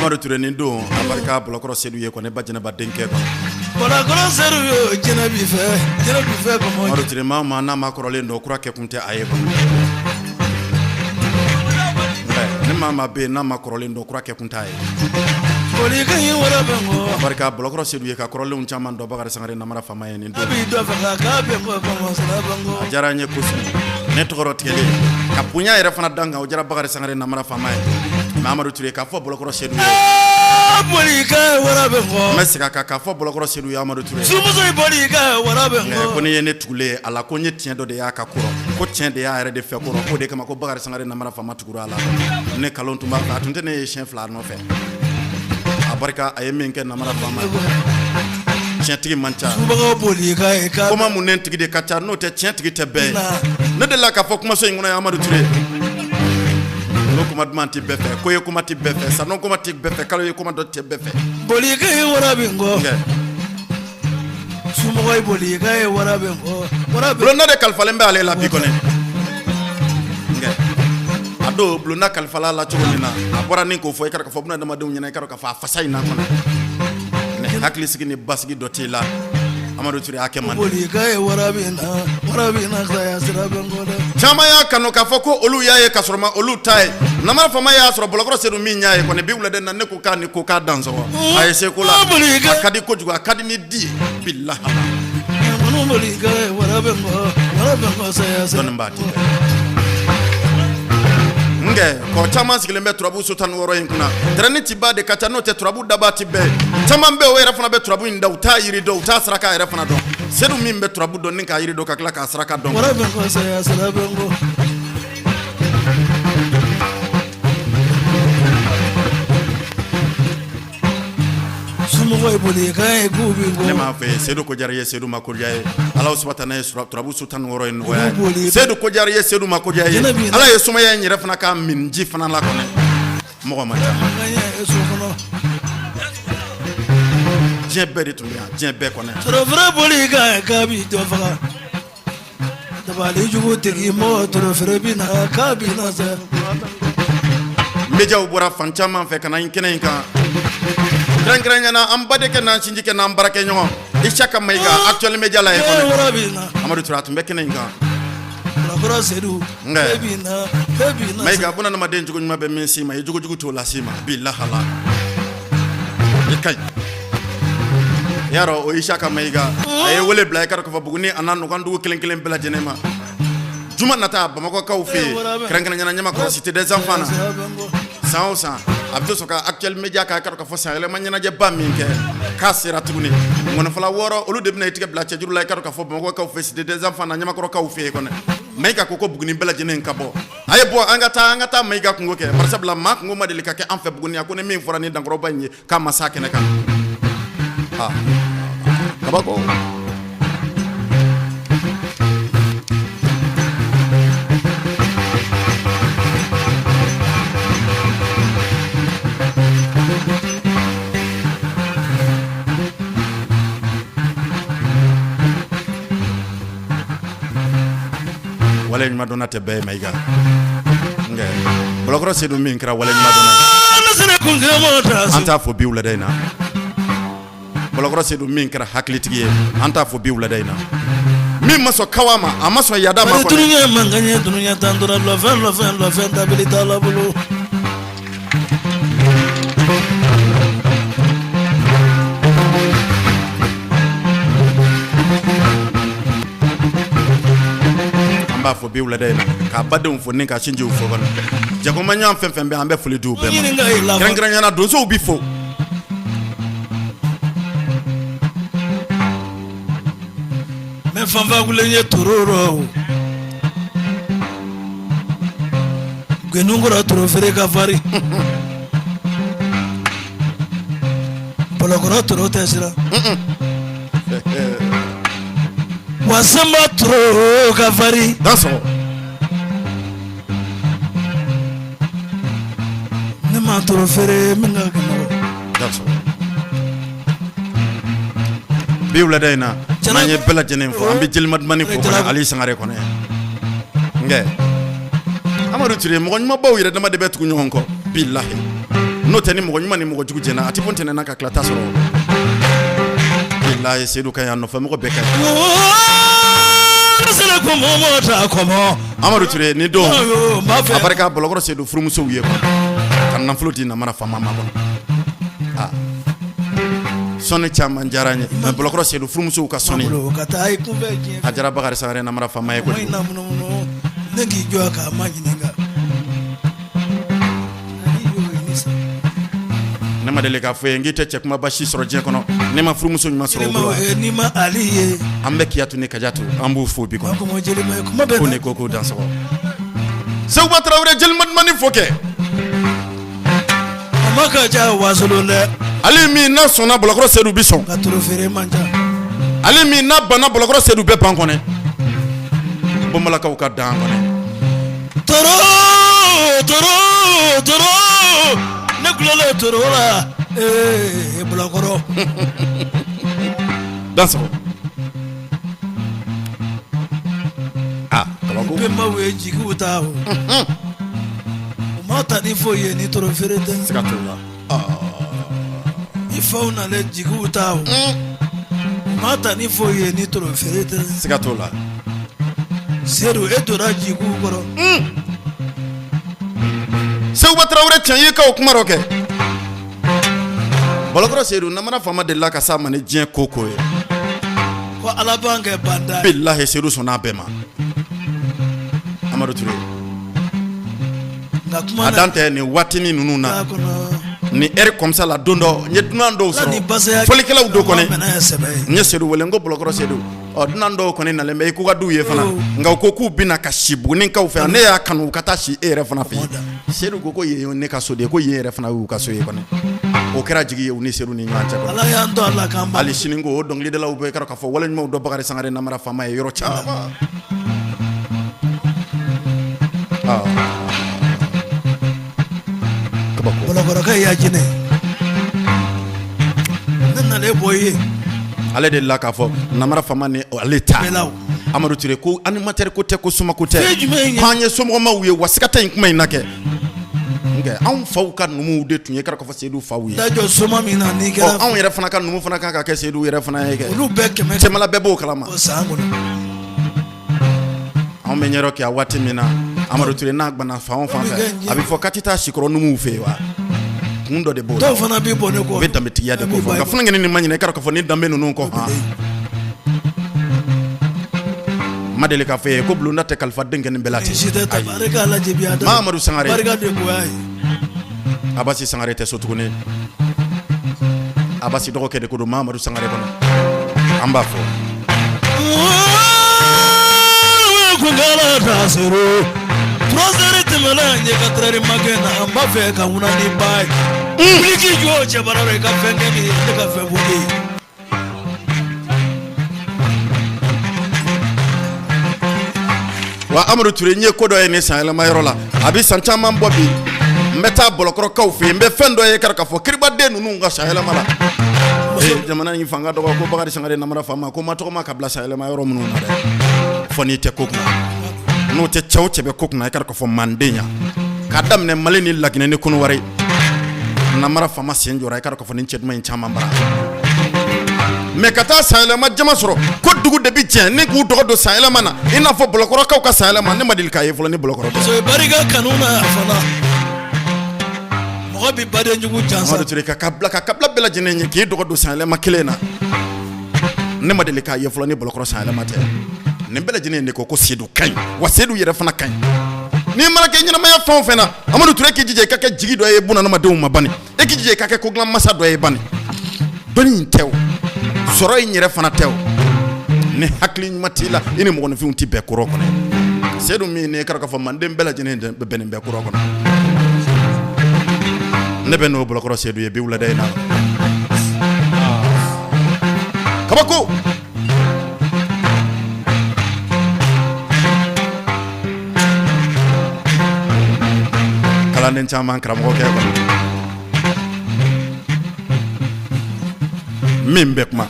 Amadu Ture nin don a barika Bolokɔrɔ Sedu ye kɔni ba jɛnɛba denkɛ kɔnɔ. Bolokɔrɔ Sedu ye jinɛ b'i fɛ, jinɛ b'i fɛ kɔmɔ. Amadu Ture maa o maa n'a ma kɔrɔlen dɔn kura kɛ kun tɛ a ye kɔnɔ. Ni maa maa bɛ yen n'a ma kɔrɔlen dɔn kura kɛ kun t'a ye. Boli kan ye wara bɛ n kɔ. A barika Bolokɔrɔ Sedu ye ka kɔrɔlenw caman dɔn Bakari Sangare namara faama ye nin don. A b'i dɔ faga k'a bɛ n kɔ kɔmɔ sira bɛ n kɔ. A diyara n ye kosɛbɛ ne tɔgɔ tigɛlen ka bonya yɛrɛ fana dan kan, o diyara Bakari Sangare namara faama ye. Mais Amadu Ture k'a fɔ Bolokɔrɔ Sedu ye. Boli kan wara bɛ n kɔ. N bɛ segin a kan k'a fɔ Bolokɔrɔ Sedu ye Amadu Ture. Sumuso ye boli kan wara bɛ n kɔ. Ko n'i ye ne tugulen ye a la, ko n ye tiɲɛ dɔ de y'a ka kɔrɔ, ko tiɲɛ de y'a yɛrɛ de fɛ kɔrɔ, k'o de kama ko Bakari Sangare namara faama tugura a la. Ne kalon tun b'a fɛ, a tun tɛ ne ye siɲɛ fila nɔfɛ. A barika a ye min kɛ namara faama ye, tiɲɛtigi man ca. Koma munnen tigi de ka ca, n'o tɛ tiɲɛtigi tɛ bɛɛ ye. Ne delila k'a fɔ kumaso in kɔnɔ ye Amadu Ture, n'o kuma duman tɛ bɛɛ fɛ, ko ye kuma tɛ bɛɛ fɛ, sanu kuma tɛ bɛɛ fɛ, kalo ye kuma dɔ tɛ bɛɛ fɛ. Boli kan ye wara bɛ n kɔ. Somɔgɔ ye boli kan ye wara bɛ n kɔ. Wara bɛ. Bulonda de kalifalen bɛ ale la bi kɔni. A don bulonda kalifala la cogo min na, a bɔra ni k'o fɔ, i k'a fɔ buna adamadenw ɲɛna, i k'a fɔ a fasa in na kɔnɔ hakili sigi ni basigi dɔ t'i la. Amadu Ture a kɛ man di. Caman y'a kanu k'a fɔ ko olu y'a ye ka sɔrɔ ma olu ta ye. Namara faama y'a sɔrɔ Bolokɔrɔ Sedu min y'a ye kɔni bi wulada na, ne ko k'a ni ko k'a dansɔgɔ. A ye se ko la, a ka di kojugu, a ka di ni di ye bilahi. Dɔnni b'a di nkɛ kɔ caman sigilen bɛ turabu so 16 in kunna, tɛrɛni ciba de ka ca, n'o tɛ turabu daba ti bɛɛ. Caman bɛ o yɛrɛ fana bɛ turabu in da, u t'a yiri dɔn, u t'a saraka yɛrɛ fana dɔn. Sedu min bɛ turabu dɔn ni k'a yiri dɔn ka tila k'a saraka dɔn. Ne m'a fɛ Sedu ko diyara i ye, Sedu ma ko diya ye. Ala subahana ye turabu so 16 in nɔgɔya ye. Sedu ko diyara i ye, Sedu ma ko diya ye. Ala ye sumaya in yɛrɛ fana ka min ji fana la kɔnɔ mɔgɔ ma ca. Diɲɛ bɛɛ de tun bɛ yan, diɲɛ bɛɛ kɔnɔ. Torofere boli kan k'a b'i dɔ faga. Dabali jugu tigi mɔgɔ torofere bɛ na k'a bɛ na sa. Médiaw bɔra fan caman fɛ ka na in kɛnɛ in kan. Kɛrɛnkɛrɛnya na, an badenkɛ n'an sinjikɛ n'an baarakɛɲɔgɔn Isaka Mayiga, Actuel Média la ye kɔnɔ. Wara bɛ na. Amadu Ture, a tun bɛ kɛnɛ in kan. Kɔrɔ Sedu. Nka. E bɛ na, e bɛ na. Mayiga, bunadamaden jogo ɲuman bɛ min s'i ma, i jogojugu t'o las'i ma. Bilahala. I ka ɲi. I y'a dɔn, o Isaka Mayiga, a ye wele bila i ka dɔn k'a fɔ Buguni a n'a nɔgɔndugu kelen kelen bɛɛ lajɛlen ma. Juma nata, Bamakɔkaw fɛ yen, kɛrɛnkɛrɛnnenya la Ɲamakɔrɔ, Cité des enfants na. San o san, a bɛ to sɔn ka Actuel Média k'a ka dɔn k'a fɔ san yɛlɛma ɲɛnajɛba min kɛ, k'a sera tuguni. Ngɔnifɔla 6, olu de bɛna i tigɛ bila cɛjuru la, i ka dɔn k'a fɔ Bamakɔkaw fɛ, Cité des enfants na, Ɲamakɔrɔkaw fɛ yen kɔnɔ. Mayiga ko ko Buguni bɛɛ lajɛlen ka bɔ, a ye bɔ, an ka taa, an ka taa Mayiga kungo kɛ, barisabula maa kungo ma deli ka kɛ an fɛ Buguni. A ko ni min fɔra ni dankɔrɔba in ye, k'a ma s'a kɛnɛ kan. Aa, kabako. Wale ɲuman dɔnna tɛ bɛɛ ye, Mayiga. Nka Bɔlɔkɔrɔ Sedu min kɛra wale ɲuman dɔnna ye, an t'a fɔ bi wulada in na. Bɔlɔkɔrɔ Sedu min kɛra hakilitigi ye, an t'a fɔ bi wulada in na. Min ma sɔn kawa ma, a ma sɔn yada ma kɔnɔ. Dununya mankan ye dununya tan tora lɔfɛn lɔfɛn lɔfɛn tabili t'a la bolo. An b'a fɔ bi wulada in na k'a badenw fo ni ka sinjiw fo kɔnɔ. Jakoma ɲɔgɔn fɛn fɛn bɛ, an bɛ foli di u bɛɛ ma. Kɛrɛnkɛrɛnnenya la, donsow bi fo. Mɛ fanfa kulen ye toro rɔ. Gɛnukɔrɔ torofere ka farin. Bɔlɔkɔrɔ toro tɛ siran. Wa sanba toro ka farin. Dansɔgɔ. Ne ma toro feere min ka kɛnɛ. Dansɔgɔ. Bi wulada in na, n'an ye bɛɛ lajɛlen fo, an bɛ Jelima Dumani fo kɔnɔ, Ali Sangare kɔnɔ. Nka Amadu Ture, mɔgɔ ɲumanbaw yɛrɛ dama de bɛ tugu ɲɔgɔn kɔ, bilahi. N'o tɛ, ni mɔgɔ ɲuman ni mɔgɔ jugu jɛna, a tɛ bɔ ntɛnɛn na ka tila ta sɔrɔ. Bilahi, Sedu ka ɲi, a nɔfɛ mɔgɔ bɛɛ ka ɲi. Amadu Ture, ni don a barika Bɔlɔkɔrɔ Sedu furumusow ye kɔnɔ, ka nafolo di namara faama ma kɔnɔ. Aa, sɔnni caman diyara n ye, mais Bɔlɔkɔrɔ Sedu furumusow ka sɔnni ka taa i kunfɛ diɲɛ. A diyara Bakari Sangare namara faama ye Kuma kojugu. in na munumunu ne k'i jɔ k'a ma ɲininka. Ani y'o ye ni sa. Ne ma deli k'a fɔ ye n k'i tɛ cɛ kumaba si sɔrɔ diɲɛ kɔnɔ ne ma furumuso ɲuman sɔrɔ o bolo. N'i ma Ali ye. An bɛ Kiyatu ni Kajatu, an b'u fo bi kɔnɔ. Kuma jeli ma ye kuma bɛɛ. Ko ne ko ko dansɔgɔ. Seguba Tarawele, Jelima Dumani fo kɛ. A ma ka ca wasolon dɛ. Ale min n'a sɔnna, Bɔlɔkɔrɔ Sedu bi sɔn. Ka toro feere man ca. Ale min n'a banna, Bɔlɔkɔrɔ Sedu bɛɛ ban kɔnɛ. Bɔnbalakaw ka dan kɔnɛ. Toro toro toro, ne kulolen toro la ee Bɔlɔkɔrɔ. Dansɔgɔ. Ah, kabako. Bɛnbaw ye jigiw ta o. U ma ta ni foyi ye ni toro feere tɛ. Siga t'o la. I faw nalen jigiw ta o. U ma ta ni foyi ye ni toro feere tɛ. Siga t'o la. Sedu, e donna jigiw kɔrɔ. Seguba Tarawele, tiɲɛ y'i ka o kuma dɔ kɛ. Bɔlɔkɔrɔ Sedu, namara faama delila ka s'a ma ni diɲɛ ko ko ye. Ko Ala b'an kɛ banda. Bilahi, Sedu sɔnna a bɛɛ ma. Amadu Ture. Nka kuma A dan tɛ nin waatinin ninnu na. na kɔnɔ. Ni heure comme ça la, don dɔ n ye dunan dɔw Ala ni sɔrɔ. basaya. Fɔlikɛlaw do kɔni. Mɛnɛ ye sɛbɛ ye. N ye Sedu wele, n ko Bɔlɔkɔrɔ Sedu, ɔ dunan dɔw kɔni nalen bɛ i ko ka d'u ye fana, nka u ko k'u bɛna ka si Bugunikaw fɛ yan. Ne y'a kanu u ka taa si e yɛrɛ fana fɛ yen. Sedu ko ko yen ye ne ka so de ye, ko yen yɛrɛ fana y'u ka so ye kɔni. O kɛra jigi ye u ni Sedu ni ɲɔgɔn cɛ kɔni. Ala y'an to a la k'an ba. Hali sini ko o dɔnkilidalaw bɛ kɛra k'a fɔ wale ɲumanw dɔn Bakari Sangare namara faama ye yɔrɔ caman. Ah. Kabako. Bɔlɔkɔrɔkɛ y'a jinɛ. Ne nalen tile bɔ i ye. Ale de la k'a fɔ namara faama ni ale ta Amadu Ture ko animateur ko tɛ, ko soma ko tɛ, k'an ye somɔgɔmaw ye, wa siga tɛ nin kuma in na kɛ. Anw faw ka numuw de tun ye k'a fɔ Seyidu faw ye. Jɔ soma min na n'i kɛra. Anw yɛrɛ fana ka numu fana kan ka kɛ Seyidu yɛrɛ fana ye kɛ. Olu bɛɛ kɛmɛ. Cɛmala bɛɛ b'o kalama. San kɔnɔ. Anw bɛ ɲɛrɔ kɛ a waati min na, Amadu Ture n'a gbana fan o fan fɛ, a bɛ fɔ k'a tɛ taa sikɔrɔ numuw fɛ yen wa? Kun dɔ de b'o la. Dɔw fana bɛ bɔ ne kɔ. U bɛ danbetigiya de ko fɔ. Nka funankɛnin nin ma ɲinɛ i k'a dɔn k'a fɔ ni danbe ninnu kɔ han. Ma deli k'a fɔ e ye ko bulonda tɛ kalifa denkɛnin bɛɛ la ten. Si tɛ ta barika lajɛ bi a da. Mamadu Sangare. Barika de goya ye. Abasi Sangare tɛ so tuguni. Abasi dɔgɔkɛ de ko don, Mamadu Sangare kɔnɔ. An b'a fɔ. Kunkala da sero. 3 heures tɛmɛna ɲɛ 4 heures ma kɛ na an b'a fɛ ka wuna ni ba ye. Wuli k'i jɔ cɛbara rɔ i ka fɛn kɛ nin ye ne ka fɛn fɔ e ye. Wa Amadu Ture, n ye ko dɔ ye nin sanyɛlɛma yɔrɔ la, a bɛ san caman bɔ bi. N bɛ taa Bɔlɔkɔrɔkaw fɛ yen, n bɛ fɛn dɔ ye kari k'a fɔ kiribaden ninnu ka sanyɛlɛma la. Jamana in fanga dɔgɔ ko Bakari Sangare namara faama ko ma tɔgɔma ka bila sanyɛlɛma yɔrɔ minnu na dɛ, fɔ n'i tɛ ko kunna, n'o tɛ cɛw cɛ bɛ ko kunna. I k'a dɔn k'a fɔ manden yan, k'a daminɛ Mali ni Laginɛ ni Kɔnɔwari, namara faama sen jɔra, i k'a dɔn k'a fɔ nin cɛ duman in caman bara. Mais ka taa sanyɛlɛma jama sɔrɔ ko dugu de bɛ jɛ ni k'u dɔgɔ don sanyɛlɛma na, i n'a fɔ Bɔlɔkɔrɔkaw ka sanyɛlɛma, ne ma deli k'a ye fɔlɔ ni Bɔlɔkɔrɔ tɛ. Muso ye barika kanu na fana, mɔgɔ bɛ baden jugu jansa. Amadu Ture, ka kabila ka kabila bɛɛ lajɛlen ye k'i dɔgɔ don sanyɛlɛma kelen na, ne ma deli k'a ye fɔlɔ ni Bɔlɔkɔrɔ sanyɛlɛma tɛ. Nin bɛɛ lajɛlen de ko ko Sedu ka ɲi, wa Sedu yɛrɛ fana ka ɲi. N'i mana kɛ ɲɛnamaya fɛn o fɛn na, Amadu Ture, k'i jija i ka kɛ jigi dɔ ye bunadamadenw ma bani. E k'i jija i ka kɛ ko dilan masa dɔ ye bani. Dɔnni in tɛ o, sɔrɔ in yɛrɛ fana tɛ o, ni hakili ɲuman t'i la, i ni mɔgɔninfinw tɛ bɛn kɔrɔ kɔnɔ. Sedu min ne k'a dɔn k'a fɔ manden bɛɛ lajɛlen bɛnnen bɛ kɔrɔ kɔnɔ, ne bɛ n'o Bɔlɔkɔrɔ Sedu ye bi wulada in na. Kabako. Kalanden caman karamɔgɔkɛ kɔnɔ min bɛ kuma,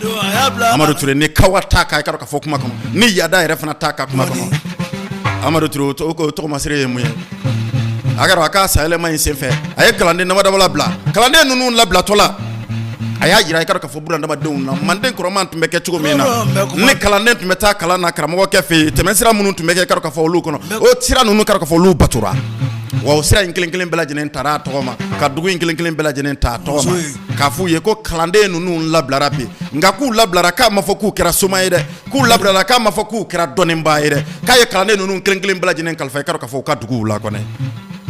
Amadu Ture, ni kawa t'a kan, i k'a dɔn k'a fɔ kuma kɔnɔ, ni yaada yɛrɛ fana t'a ka kuma kɔnɔ, Amadu Ture, o tɔgɔmasere ye mun ye? A kɛra a ka sanyɛlɛma in senfɛ, a ye kalanden dama dama labila. Kalanden ninnu labilatɔ la, a y'a jira i k'a dɔn k'a fɔ bunadamadenw na, manden kɔrɔman tun bɛ kɛ cogo min na, ni kalanden tun bɛ taa kalan na karamɔgɔkɛ fɛ yen, tɛmɛsira minnu tun bɛ kɛ, i k'a dɔn k'a fɔ olu kɔnɔ, o sira ninnu, k'a dɔn k'a fɔ olu batora. Wa o sira in kelen kelen bɛɛ lajɛlen taara a tɔgɔ ma, ka dugu in kelen kelen bɛɛ lajɛlen ta a tɔgɔ ma, k'a f'u ye ko kalanden ninnu labilara bi, nka k'u labilara k'a ma fɔ k'u kɛra soma ye dɛ, k'u labilala k'a ma fɔ k'u kɛra dɔnnibaa ye dɛ, k'a ye kalanden ninnu kelen kelen bɛɛ lajɛlen kalifa, i k'a dɔn k'a fɔ u ka duguw la kɔnɛ.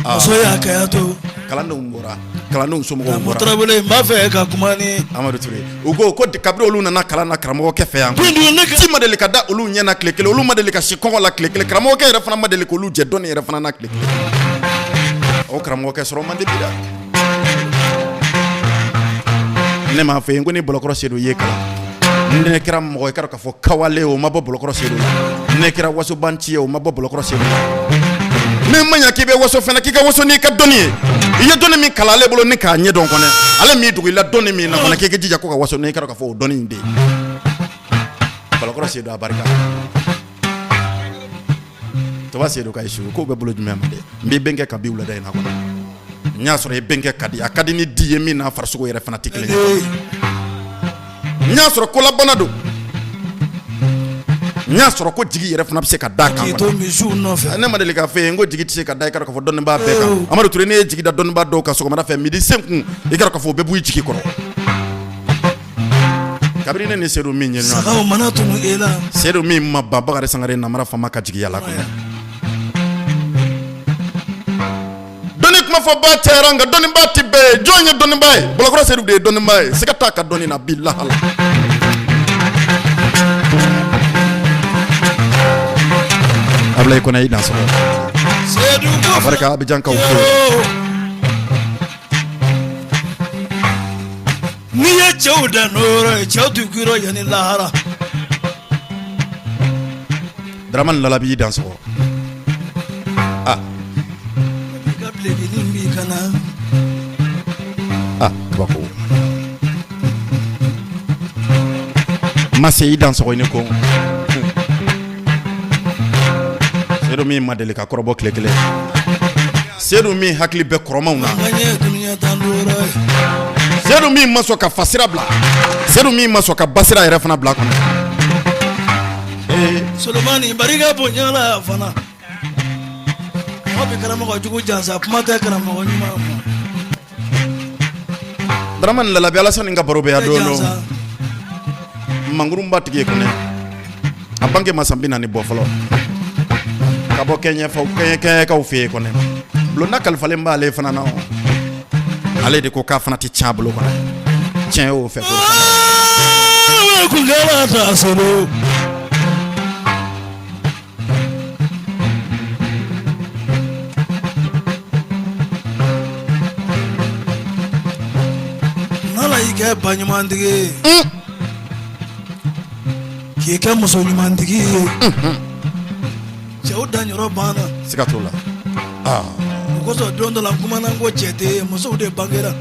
Muso y'a kaya to. Kalandenw bɔra, kalandenw somɔgɔw bɔra. Tarawele, n b'a fɛ ka kuma ni Amadu Ture. U ko ko kabini olu nana kalan na karamɔgɔkɛ fɛ yan, ci ma deli ka da olu ɲɛ na tile kelen, olu ma deli ka si kɔngɔ la tile kelen, karamɔgɔkɛ yɛrɛ fana ma deli k'olu jɛ dɔnni yɛrɛ fana na tile kelen. O karamɔgɔkɛ sɔrɔ man di bi dɛ. Ne m'a fɔ yen ko ni Bɔlɔkɔrɔ Sedu ye kalan, ne kɛra mɔgɔ ye, k'a dɔn k'a fɔ kawale, o ma bɔ Bɔlɔkɔrɔ Sedu la. Ne kɛra wasobanci ye, o ma bɔ Bɔlɔkɔrɔ Sedu la. N'i ma ɲa k'i bɛ waso fana, k'i ka waso n'i ka dɔnni ye, i ye dɔnni min kalan ale bolo ni k'a ɲɛ dɔn kɔnɛ, ale m'i dogo i la dɔnni min na kɔnɛ, k'i ka jija ko ka waso n'i k'a dɔn k'a fɔ o dɔnni in de ye. Bɔlɔkɔrɔ Sedu, a barika. Toba Sedu ka su k'o bɛ bolo jumɛn ma dɛ? N b'i bɛnkɛ ka bi wulada in na kɔnɔ, n y'a sɔrɔ i bɛnkɛ ka di, a ka di ni di ye min n'a farisogo yɛrɛ fana tɛ kelen ye. N y'a sɔrɔ kolabana don, n y'a sɔrɔ ko jigi yɛrɛ fana bɛ se ka da kan. K'i to misiw nɔfɛ. Ne ma deli k'a fɔ e ye n ko jigi tɛ se ka da, i k'a dɔn k'a fɔ dɔnnibaa bɛɛ kan. Amadu Ture, ne ye jigi da dɔnnibaa dɔw kan sɔgɔmada fɛ, midi sen kun, i k'a dɔn k'a fɔ o bɛ bɔ i jigi kɔrɔ. Kabini ne ni Sedu min ye ɲɔgɔn Sagaw mana tunu e la. Sedu min ma ban Bakari Sangare namara faama ka jigiya la kɔnɔ. Dɔnni kuma fɔ ba cayara, nka dɔnnibaa tɛ bɛɛ ye. Jɔn ye dɔnnibaa ye? Bɔlɔkɔrɔ Sedu de ye dɔnnibaa ye, siga t'a ka dɔnni na bi lahala. Abulayi Kɔnɛ, i dansɔgɔ. Sedu ko A barika Abijankaw fo. N'i ye cɛw da n'o yɔrɔ ye, cɛw t'u k'i yanni lahara. Dramani Lala b'i dansɔgɔ. Ah. I ka bilekinin b'i kan na. Ah, kabako. Ma se i dansɔgɔ i ni ko. Sedu min ma deli ka kɔrɔbɔ tile kelen, Sedu min hakili bɛ kɔrɔmaw na, Sedu min ma sɔn ka fasira bila, Sedu min ma sɔn ka basira yɛrɛ fana bila kɔnɔ. Solomani barika bonya la fana, mɔgɔ bɛ karamɔgɔ jugu jansa, kuma tɛ karamɔgɔ ɲuman ma. Dramani Lalabi Alasani ka baro bɛ yan don dɔ. Mankurunba tigi ye kɔnɛ, a bange ma san 40 bɔ fɔlɔ, ka bɔ kɛɲɛkaw fɛ yen kɔnɛ. Bulonda kalifalen b'ale fana na, ale de ko k'a fana tɛ tiɲɛ a bolo kɔnɛ. Tiɲɛ y'o fɛ. Kunkala ta sɔrɔ. N'Ala y'i kɛ ba ɲumantigi ye, k'i kɛ muso ɲumantigi ye, cɛw danyɔrɔ banna. Siga t'o la. O kosɔn don dɔ la n kumana, n ko cɛ tɛ yen, musow de bangera.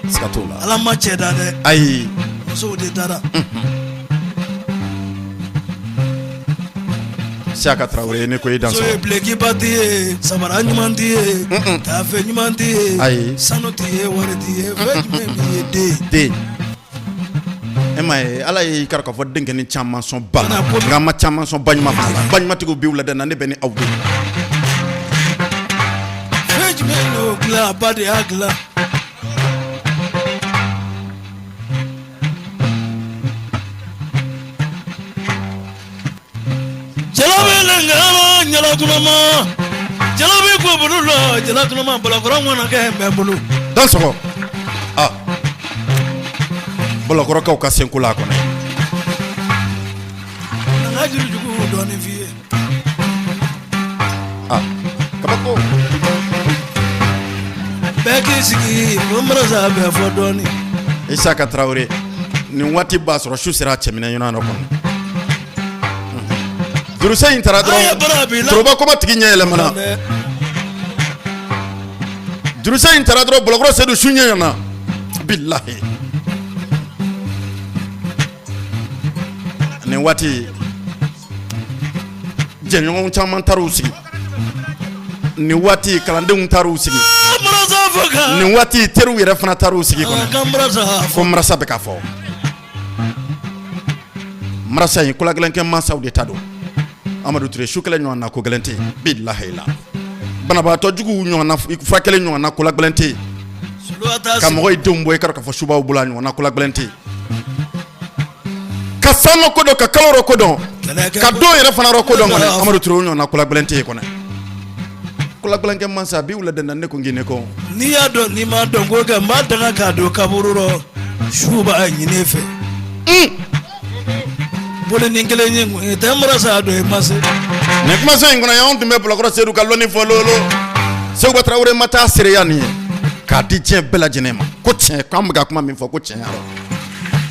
Siga t'o la. Ala ma cɛ da dɛ. Ayi. Musow de dara. Siyaka Tarawele, ne ko i dan. So ye bilekiba t'i ye, samara ɲuman t'i ye, taafe ɲuman t'i ye. Ayi. Sanu t'i ye, wari t'i ye, fɛn jumɛn b'i ye den? Den, e ma ye, Ala ye i kari k'a fɔ denkɛnin caman sɔn ba la, nka a ma caman sɔn ba ɲuman fana la. Ba ɲumantigiw b'i wulada na, ne bɛ ni aw de. Fɛn jumɛn y'o dilan? A ba de y'a dilan. Jalabi ɲalakunama, jalabi ko bolo la, jalakunama balakɔrɔ ŋɔnɔkɛ bɛ n bolo. Dansɔgɔ, ah, Balakɔrɔkaw ka senko la a kɔnɔ. Na n ka jirijugu dɔɔnin f'i ye. Ah, kabako. Bɛɛ k'i sigi ko marasa bɛ fɔ dɔɔnin. Isaka Tarawele, nin waati b'a sɔrɔ su sera cɛminɛ ɲɔgɔn dɔ kɔnɔ. Juruse in taara dɔrɔn, toroba kɔma tigi ɲɛ yɛlɛmana. Juruse in taara dɔrɔn, Balakɔrɔ Sedu su ɲɛ ɲɛna, bilahi. Nin waati jɛɲɔgɔn caman taar'u sigi, nin waati kalandenw taar'u sigi, nin waati teriw yɛrɛ fana taar'u sigi kɔnɔ ko marasa bɛ ka fɔ. Marasa in, kolagɛlɛnkɛ mansaw de ta don. Amadu Ture, su kɛlɛ ɲɔgɔn na ko gɛlɛn tɛ yen, bilahi la. Banabaatɔ juguw ɲɔgɔn na furakɛli ɲɔgɔn na kolagɛlɛn tɛ yen. Ka mɔgɔ ye denw bɔ i k'a dɔn k'a fɔ subaw bolo, a ɲɔgɔn na kolagɛlɛn tɛ yen. Ka san ko dɔn, ka kalo ko dɔn, ka don yɛrɛ fana ko dɔn kɔnɔ, Amadu Ture, o ɲɔgɔn na kolagɛlɛn tɛ yen kɔnɔ. Kolagɛlɛnkɛ mansa bi wula na, ne ko ne ko. N'i y'a dɔn, n'i ma dɔn ko kɛ, n b'a danga k'a don kaburu rɔ, su b'a ɲini fɛ. Bolo ni kelen ye kun ye tɛ marasa dɔ ye ma se. Nin kumaso in kɔnɔ yan, anw tun bɛ Bilakɔrɔ Sedu ka lɔnni fɔ lolo. Seguba Tarawele ma taa seereya nin ye k'a di diɲɛ bɛɛ lajɛlen ma ko tiɲɛ, k'an bɛ ka kuma min fɔ ko tiɲɛ yɛrɛ.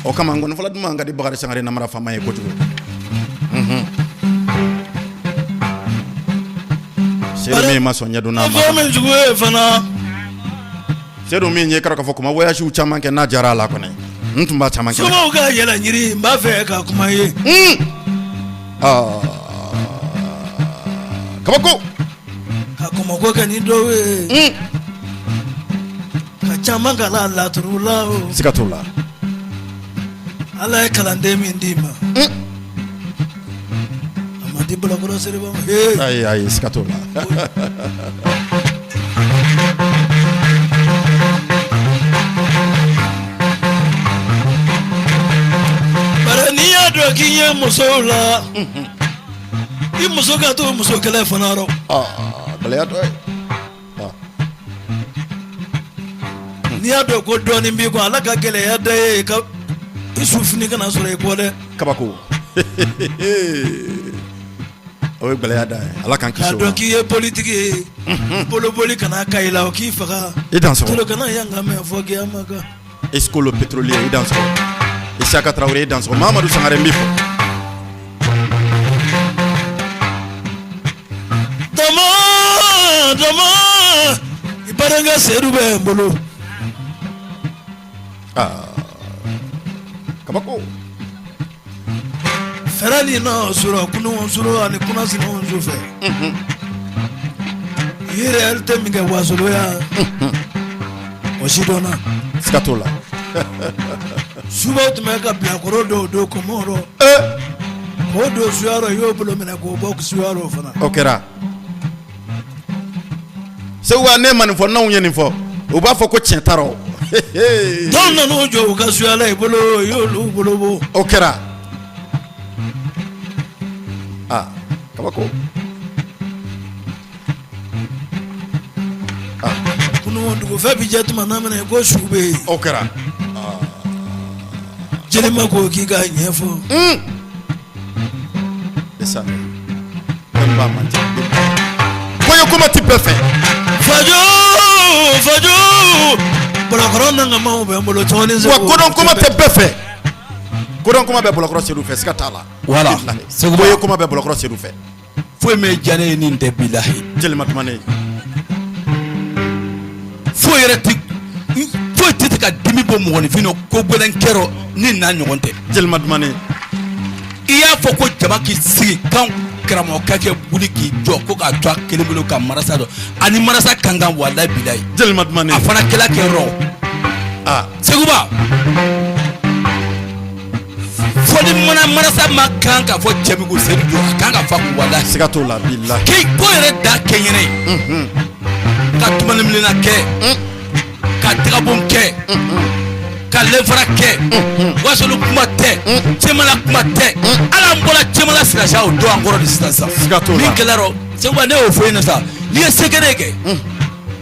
O kama nkɔni fɔlɔ duman ka di Bakari Sangare namara faama ye kojugu. Sedu min ma sɔn ɲɛdon n'a ma. Fɛn min jugu ye fana. Sedu min ye k'a fɔ kuma voyage caman kɛ n'a jara a la kɔni, n tun b'a caman kɛ. Somaw ka yɛlɛ yiri, n b'a fɛ ka kuma ye. Aa, kabako. Ka kɔmɔko kɛ ni dɔw ye. Ka caman kalan laturu la o. Siga t'o la. Ala ye kalanden min d'i ma. A ma di Bilakɔrɔ Seriba ma. Ayi ayi, siga t'o la. Bari n'i y'a dɔn k'i ye musow la, i muso ka to muso kɛlɛ fana rɔ. Aa, gɛlɛya dɔ ye. N'i y'a dɔn ko dɔɔnin b'i kɔ, Ala ka gɛlɛya da ye ka i su fini kana sɔrɔ i kɔ dɛ. Kabako, o ye gɛlɛya da ye, Ala k'an k'a kisi o dɔn ma. K'i ye politiki ye, boloboli kana ka i la, o k'i faga. I dansɔgɔ. Tolo kana yan ka mɛn fɔ kiyama kan. Escolo pétrolier, i dansɔgɔ. Isaka Tarawele, i dansɔgɔ. Mahamadu Sangare, n b'i fo. Dama dama, i barankɛ Sedu bɛ n bolo. Aa, kabako. Fɛrɛ ni nɔ sɔrɔ kunun sɔrɔ ani kunnasini su fɛ. I ye réalité min kɛ Wasolo yan. O si dɔnna. Siga t'o la. Subaw tun bɛ ka bilakoro dɔw don kɔmɔ rɔ. K'o don suya rɔ i y'o bolo minɛ k'o bɔ suya rɔ fana. O kɛra. Seguba ne ma nin fɔ n'anw ye nin fɔ u b'a fɔ ko tiɲɛ t'a rɔ. Dɔw nan'u jɔ u ka suya la i bolo i y'olu bolo bɔ. O kɛra. Aa kabako. Kunun dugufɛ bi jɛ tuma na minɛ ko su bɛ yen. O kɛra. Jelima ko k'i ka ɲɛfɔ. Esa. Fɛn ba man ca. Koɲɛ kuma ti bɛɛ fɛ. Fajo fajo Bɔlɔkɔrɔ nangamaw bɛ n bolo tɔni Wa kodɔn kuma tɛ bɛɛ fɛ. Kodɔn kuma bɛ Bɔlɔkɔrɔ Sedu fɛ siga t'a la. Voilà. Bilahi. Seguba. Koɲɛ kuma bɛ Bɔlɔkɔrɔ Sedu fɛ. Foyi ma diya ne ye ni nin tɛ bilahi. Jelima Tumani. Foyi yɛrɛ tɛ foyi tɛ se ka dimi bɔ mɔgɔninfin na ko gɛlɛn kɛrɔ ni n'a ɲɔgɔn tɛ. Jelima Tumani. I y'a fɔ ko jama k'i sigi kan karamɔgɔkɛ kɛ wuli k'i jɔ ko k'a to a kelen bolo ka marasa dɔn ani marasa kan kan walayi bilayi. Jelima Tumani. A fana kɛla kɛ rɔ. Aa. Seguba. Fɔ ni mana marasa ma kan ka fɔ cɛ min ko sedu jɔ a kan ka fa kun walayi. Siga t'o la bilahi. K'i ko yɛrɛ da kɛɲɛnɛ ye. Ka tumaniminɛna kɛ. Ka tɛgɛbon kɛ. Ka lenfara kɛ. Wasolo kuma tɛ. Cɛmala kuma tɛ. Hali an bɔra cɛmala sirasa o don an kɔrɔ de sisan sisan. Siga t'o la. Min kɛla rɔ Seguba ne y'o fɔ e ɲɛna sa n'i ye sekere kɛ.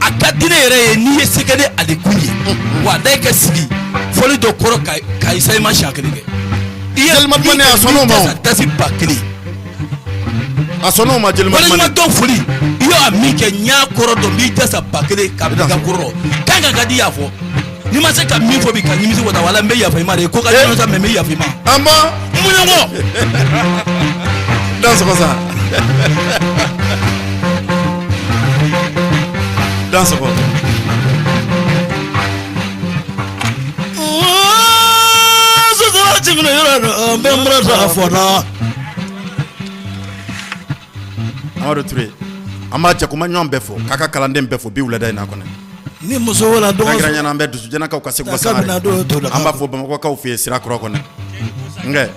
A ka di ne yɛrɛ ye n'i ye sekere ale kun ye. Walayi ka sigi fɔli dɔ kɔrɔ ka i sayima siɲɛ kelen kɛ. I ye Jelima Tumani a sɔnn'o ma o. Dasi 1000. A sɔnn'o ma Jelima Tumani. Waleɲuman dɔn foli i y'a min kɛ n y'a kɔrɔ dɔn n b'i jasa 1000 ka bila i ka kɔrɔ kan ka ka di y'a fɔ n'i ma se ka min fɔ bi ka nimisi wasa wala n bɛ yafa i ma de ko ka di sa mais n bɛ yafa i ma. An bɔ. N muɲɔgɔn. Dansɔgɔ sa. Dansɔgɔ. Sotara tɛmɛna yɔrɔ dɔ n bɛ n bɔra fɔ la. Amadu Ture an b'a jakuma ɲɔgɔn bɛɛ fo k'a ka kalanden bɛɛ fo bi wulada in na kɔnɔ. Ni muso wala dɔgɔ kɛrɛnkɛrɛnnenya la an bɛ dusujɛnakaw ka Seguba Sangare an b'a fɔ Bamakɔkaw fɛ yen sira kura kɔnɔ nkɛ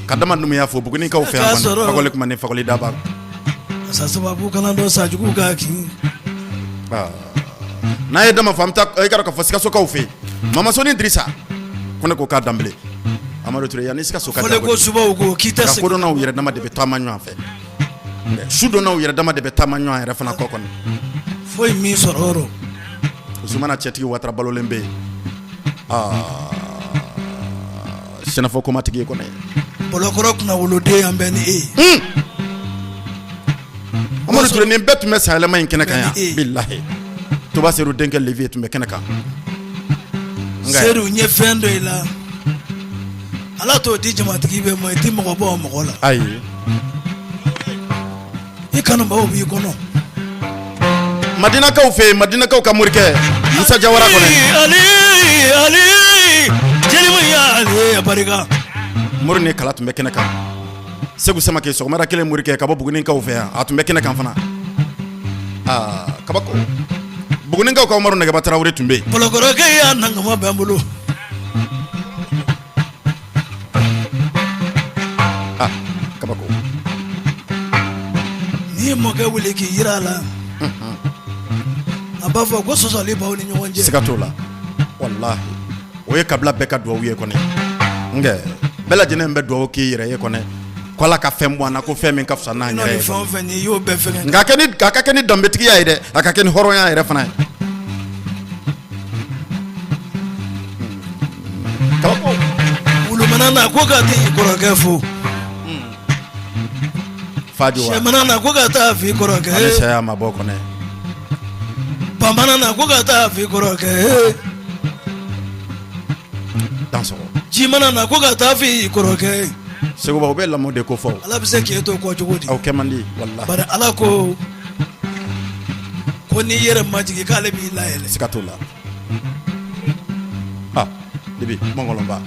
ka dama numuya fo Bugunikaw fɛ yan kɔnɔ Fakoli kuma ni Fakoli daba. Sa sababu kana dɔn sa jugu ka kin. N'a ye dama fɔ an bɛ taa i ka dɔn k'a fɔ Sikasokaw fɛ yen Mamasoni Dirisa ko ne ko k'a danbele Amadu Ture yan ni Sikaso ka jan ko subaw ko k'i tɛ segin kodɔnnaw yɛrɛ dama de bɛ taama ɲɔgɔn fɛ sudɔnnaw yɛrɛ dama de bɛ taama ɲɔgɔn yɛrɛ fana kɔ kɔnɔ foyi min sɔrɔ o rɔ Zumana cɛtigi Watara balolen bɛ yen aa sɛnɛfɔ komatigi ye kɔnɔ Bɔlɔkɔrɔ kunna woloden yan bɛɛ ni e ye Amadu Ture nin bɛɛ tun bɛ sayɛlɛma in kɛnɛ kan yan bilahi Toba Sedu denkɛ Levi tun bɛ kɛnɛ kan Sedu n ye fɛn dɔ i la Ala t'o di jamatigi bɛɛ ma i tɛ mɔgɔ bɔ mɔgɔ la ayi i kanubaw b'i kɔnɔ Madinakaw fɛ yen Madinakaw ka morikɛ Musa Jawara kɔnɔ Ali Ali jeliba y'ale barika Mori ni kala tun bɛ kɛnɛ kan Segu Samake sɔgɔmada kelen morikɛ ka bɔ Bugunikaw fɛ yan a tun bɛ kɛnɛ kan fana aa kabako Bugunikaw ka Umaru Nɛgɛba Tarawele tun bɛ yen Bɔlɔkɔrɔkɛ y'a nangama bɛ n bolo ah kabako n'i ye mɔkɛ wele k'i jira a la a b'a fɔ ko sɔsɔli b'aw ni ɲɔgɔn cɛ siga t'o la walahi o ye kabila bɛɛ ka duwawu ye kɔni nkɛ bɛɛ lajɛlen bɛ duwawu k'i yɛrɛ ye kɔni ko ala ka fɛn bɔ an na ko fɛn min ka fisa n'an yɛrɛ ye fɛn o fɛn ye i y'o bɛɛ fɛngɛ nka a ka kɛ ni danbetigiya ye dɛ a ka kɛ ni hɔrɔnya yɛrɛ fana ye kabako wulumana na ko ka taa i kɔrɔkɛ fo Faju wa sɛmana na ko ka taa f'i kɔrɔkɛ ale saya ma bɔ kɔnɛ bamana na ko ka taa f'i kɔrɔkɛ dansɔgɔ jimana na ko ka taa f'i kɔrɔkɛ Seguba u bɛ lamɔ de ko fɔ Ala bɛ se k'e to kɔ cogo di aw kɛ man di walahi bari Ala ko ko n'i yɛrɛ majigin k'ale b'i layɛlɛ siga t'o la ah dibi mɔngɔlɔnba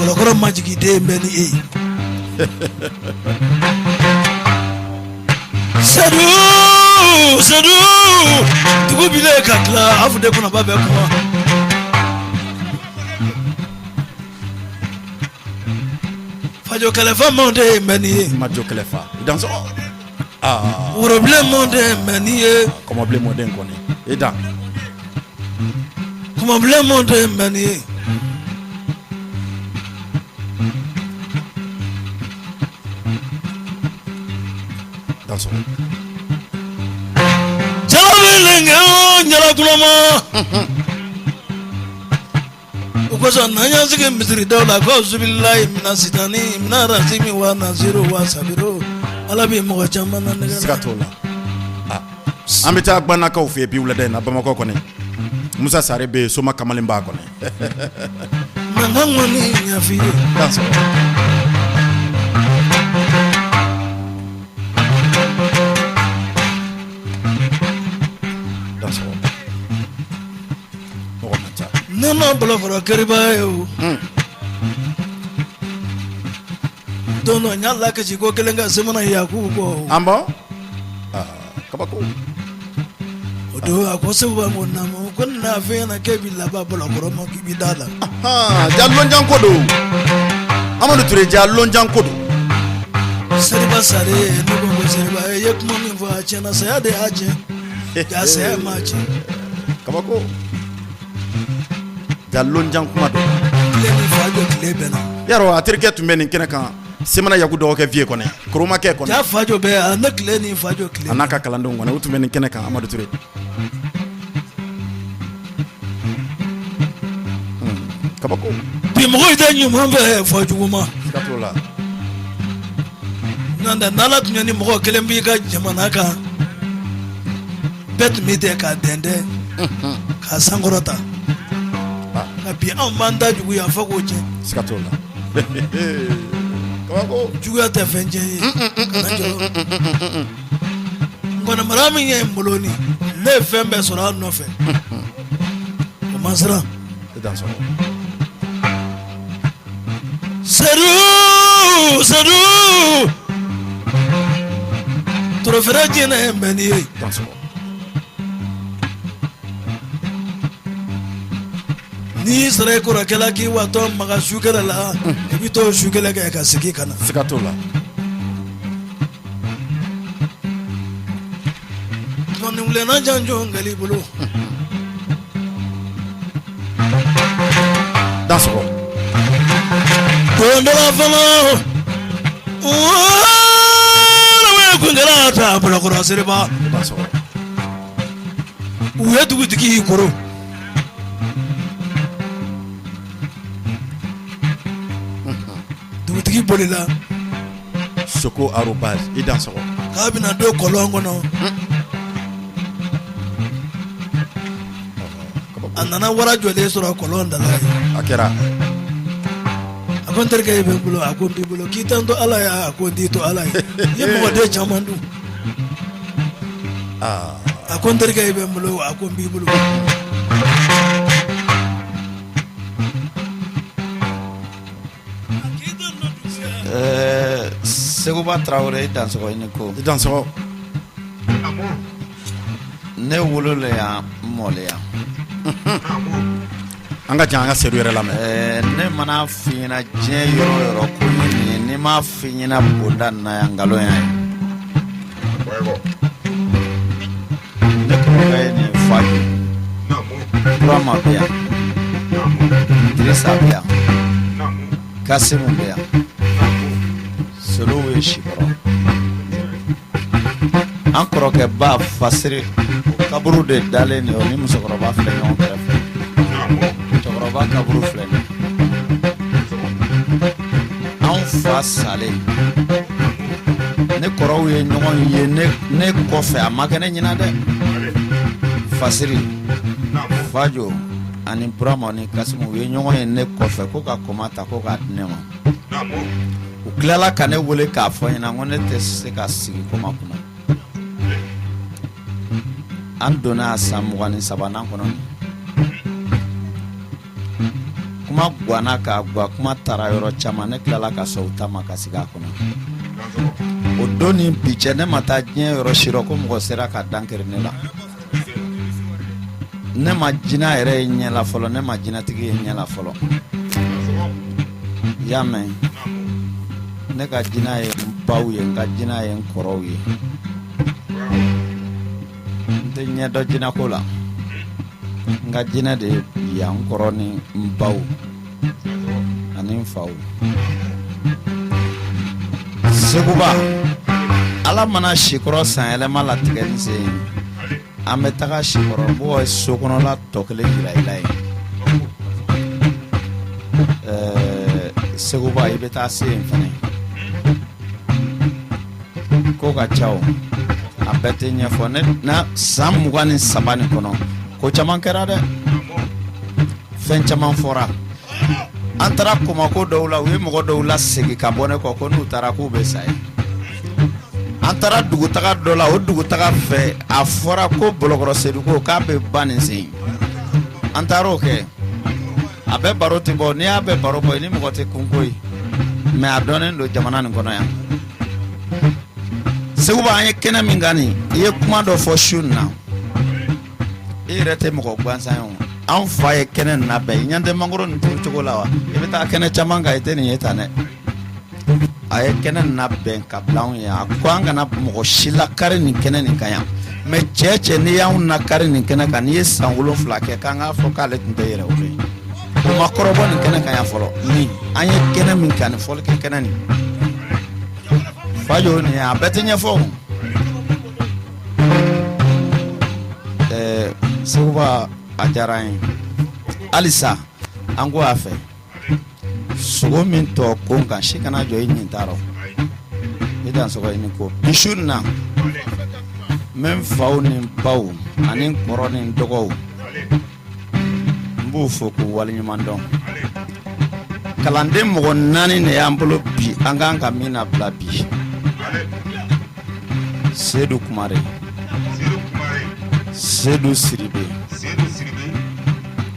Bɔlɔkɔrɔ majigiden bɛ ni e ye. Sedu Sedu dugu bilen ka tila afude kɔnɔba bɛ kuma. Fajo kɛlɛfa mɔden bɛ ni ye. Majo kɛlɛfa i dansɔgɔ. Aa Worobilen mɔden bɛ ni ye. Kɔmɔbilen mɔden kɔni i dan. Kɔmɔbilen mɔden bɛ ni ye. Dansɔgɔ. Jalabilen kɛ o ɲalakulama. O kosɔn n'an y'an sigi misiri daw la ko zubilayi mina sitani mina razimi wa naziru wa sabiru ala bɛ mɔgɔ caman na nɛgɛ siga t'o la. Ah. An bɛ taa Gbanakaw fɛ yen bi wulada in na Bamakɔ kɔni. Musa Sare bɛ yen, Soma Kamalen b'a kɔnɔ. Mankan kɔni ɲɛf'i ye. Dansɔgɔ. Dansɔgɔ. Mɔgɔ man ca. Ne ma bolokɔrɔ keriba ye o. Don dɔ n y'a lakasi ko kelen ka semana Yakubu kɔ. An bɔn? Aa kabako. O don a ko Seguba ko naamu ko ne n'a f'e ɲɛna k'e b'i laban bolokɔrɔ ma k'i b'i da la. Ja lonjan ko don. Amadu Ture ja lonjan ko don. Seriba Sare ne ko ko Seriba i ye kuma min fɔ a tiɲɛna saya de y'a tiɲɛ. Ja saya m'a tiɲɛ. Kabako. Ja lonjan kuma don. Tile ni fa jɔ tile bɛnna. Yarɔ a terikɛ tun bɛ nin kɛnɛ kan Semana Yaku dɔgɔkɛ vieux kɔnɛ Koromakɛ kɔnɛ. Ja fa jɔ bɛ yan ne tile ni fa jɔ tile. A n'a ka kalandenw kɔnɛ u tun bɛ nin kɛnɛ kan Amadu Ture. Kabako. Bi mɔgɔw tɛ ɲuman fɛ fɔ juguman. Siga t'o la. N'o tɛ n'Ala tun ye ni mɔgɔ kelen b'i ka jamana kan bɛɛ tun bɛ tɛ k'a dɛndɛn k'a sankɔrɔta nka bi anw b'an ta juguya fo k'o tiɲɛ. Siga t'o la. Kabako. Juguya tɛ fɛn tiɲɛ ye. Kana jɔrɔ. Nkɔnɛ mara min ye n bolo nin ne ye fɛn bɛɛ sɔrɔ a nɔfɛ. O ma siran. I dansɔgɔ. Sedu Sedu torofɛrɛ jinɛ bɛ nin ye. Dansɔgɔ. N'i sara i kɔrɔkɛ la k'i watɔ maga sukɛlɛ la i bɛ t'o sukɛlɛ kɛ ka segin ka na. Siga t'o la. Tumani janjo ngali bolo. Dansɔgɔ. Don dɔ la fana kun kɛra ta Bolokɔrɔ Seriba. Dansɔgɔ. U ye dugutigi koron. Dugutigi bolila. Soko arobase i dansɔgɔ. K'a bɛna don kɔlɔn kɔnɔ. A nana wara jɔlen sɔrɔ kɔlɔn da la yen. A kɛra. A ko n terikɛ i bɛ n bolo a ko n b'i bolo k'i tɛ n to Ala ye a ko n t'i to Ala ye. I ye mɔgɔden caman dun. A ko n terikɛ i bɛ n bolo a ko n b'i bolo. Ɛɛ Seguba Tarawele i dansɔgɔ i ni ko. I dansɔgɔ. Ne wolola yan n mɔla yan. An ka jan an ka Sedu yɛrɛ lamɛn. Ɛɛ ne mana f'i ɲɛna diɲɛ yɔrɔ o yɔrɔ ko n ye nin ye ni n m'a f'i ɲɛna bonda nin na yan nkalon y'a ye. Ne kɔrɔkɛ ye nin Faju. Burama bɛ yan. Dirisa bɛ yan. Kasimu bɛ yan. Solow ye Sikɔrɔ. An kɔrɔkɛba Fasiri o kaburu de dalen nin o ni musokɔrɔba filɛ ɲɔgɔn kɛrɛfɛ. Cɛkɔrɔba kaburu filɛ nin ye. Anw fa salen ne kɔrɔw ye ɲɔgɔn ye ne kɔfɛ a ma kɛ ne ɲɛna dɛ Fasiri Fajo ani Burama ni Kasimu u ye ɲɔgɔn ye ne kɔfɛ ko ka kɔma ta ko k'a di ne ma u tilala ka ne wele k'a fɔ n ɲɛna ko ne tɛ se ka sigi kɔma kunna an donna a san 23nan kɔnɔ. Kuma ganna ka gan, kuma taara yɔrɔ caman, ne tilala ka sɔn u ta ma ka sigi a kɔnɔ. O don ni bi cɛ, ne ma taa diɲɛ yɔrɔ si rɔ ko mɔgɔ sera ka dan kari ne la. Ne ma jinɛ yɛrɛ ye ɲɛ la fɔlɔ, ne ma jinɛtigi ye ɲɛ la fɔlɔ. I y'a mɛn, ne ka jinɛ ye n baw ye, n ka jinɛ ye n kɔrɔw ye. N tɛ ɲɛ dɔn jinɛko la. N ka jinɛ de ye yan n kɔrɔ ni n baw ani n faw. Seguba, Ala mana sikɔrɔ sanyɛlɛma latigɛ ni sen ye, an bɛ taga sikɔrɔ n b'o so kɔnɔla tɔ kelen jira i la yen. Ɛɛ Seguba, i bɛ taa se yen fana. Ko ka ca, o a bɛɛ tɛ ɲɛfɔ. Ne na san 23 nin kɔnɔ, ko caman kɛra dɛ, fɛn caman fɔra. An taara kɔmako dɔw la, u ye mɔgɔ dɔw lasegin ka bɔ ne kɔ ko n'u taara k'u bɛ sa yen. An taara dugutaga dɔ la, o dugutaga fɛ, a fɔra ko Bɔlɔkɔrɔ Sedu ko k'a bɛ ban nin sen. An taara o kɛ. A bɛɛ baro tɛ bɔ, n'i y'a bɛɛ baro bɔ, i ni mɔgɔ tɛ kunko ye, mais a dɔnnen don jamana nin kɔnɔ yan. Seguba, an ye kɛnɛ min kan nin, i ye kuma dɔ fɔ su nin na, i yɛrɛ tɛ mɔgɔ gansan ye o. An fa ye kɛnɛ nin labɛn. I ɲɛ tɛ mangoro nin turu cogo la wa? I bɛ taa kɛnɛ caman kan, i tɛ nin ye tan dɛ. A ye kɛnɛ nin labɛn ka bila anw ye. A ko an kana mɔgɔ si lakari nin kɛnɛ nin kan yan, mais cɛ cɛ n'i y'anw nakari nin kɛnɛ kan, n'i ye san 7 kɛ, k'an k'a fɔ k'ale tun tɛ yɛrɛ wolo ye. O ma kɔrɔbɔ nin kɛnɛ kan yan fɔlɔ. Ni an ye kɛnɛ min kan, nin fɔlikɛ kɛnɛ nin, Fajo, nin a bɛɛ tɛ ɲɛfɔ o. Ɛɛ Seguba, a diyara an ye. Halisa an ko a fɛ, sogo min tɔ kon kan, si kana jɔ i ɲin ta rɔ. I dansɔgɔ, i ni ko. Bi su nin na, n bɛ n faw ni n baw ani n kɔrɔ ni n dɔgɔw, n b'u fo k'u waleɲuman dɔn. Kalanden mɔgɔ naani de y'an bolo bi, an kan ka min nabila bi: Sedu Kumare, Sedu Siribe,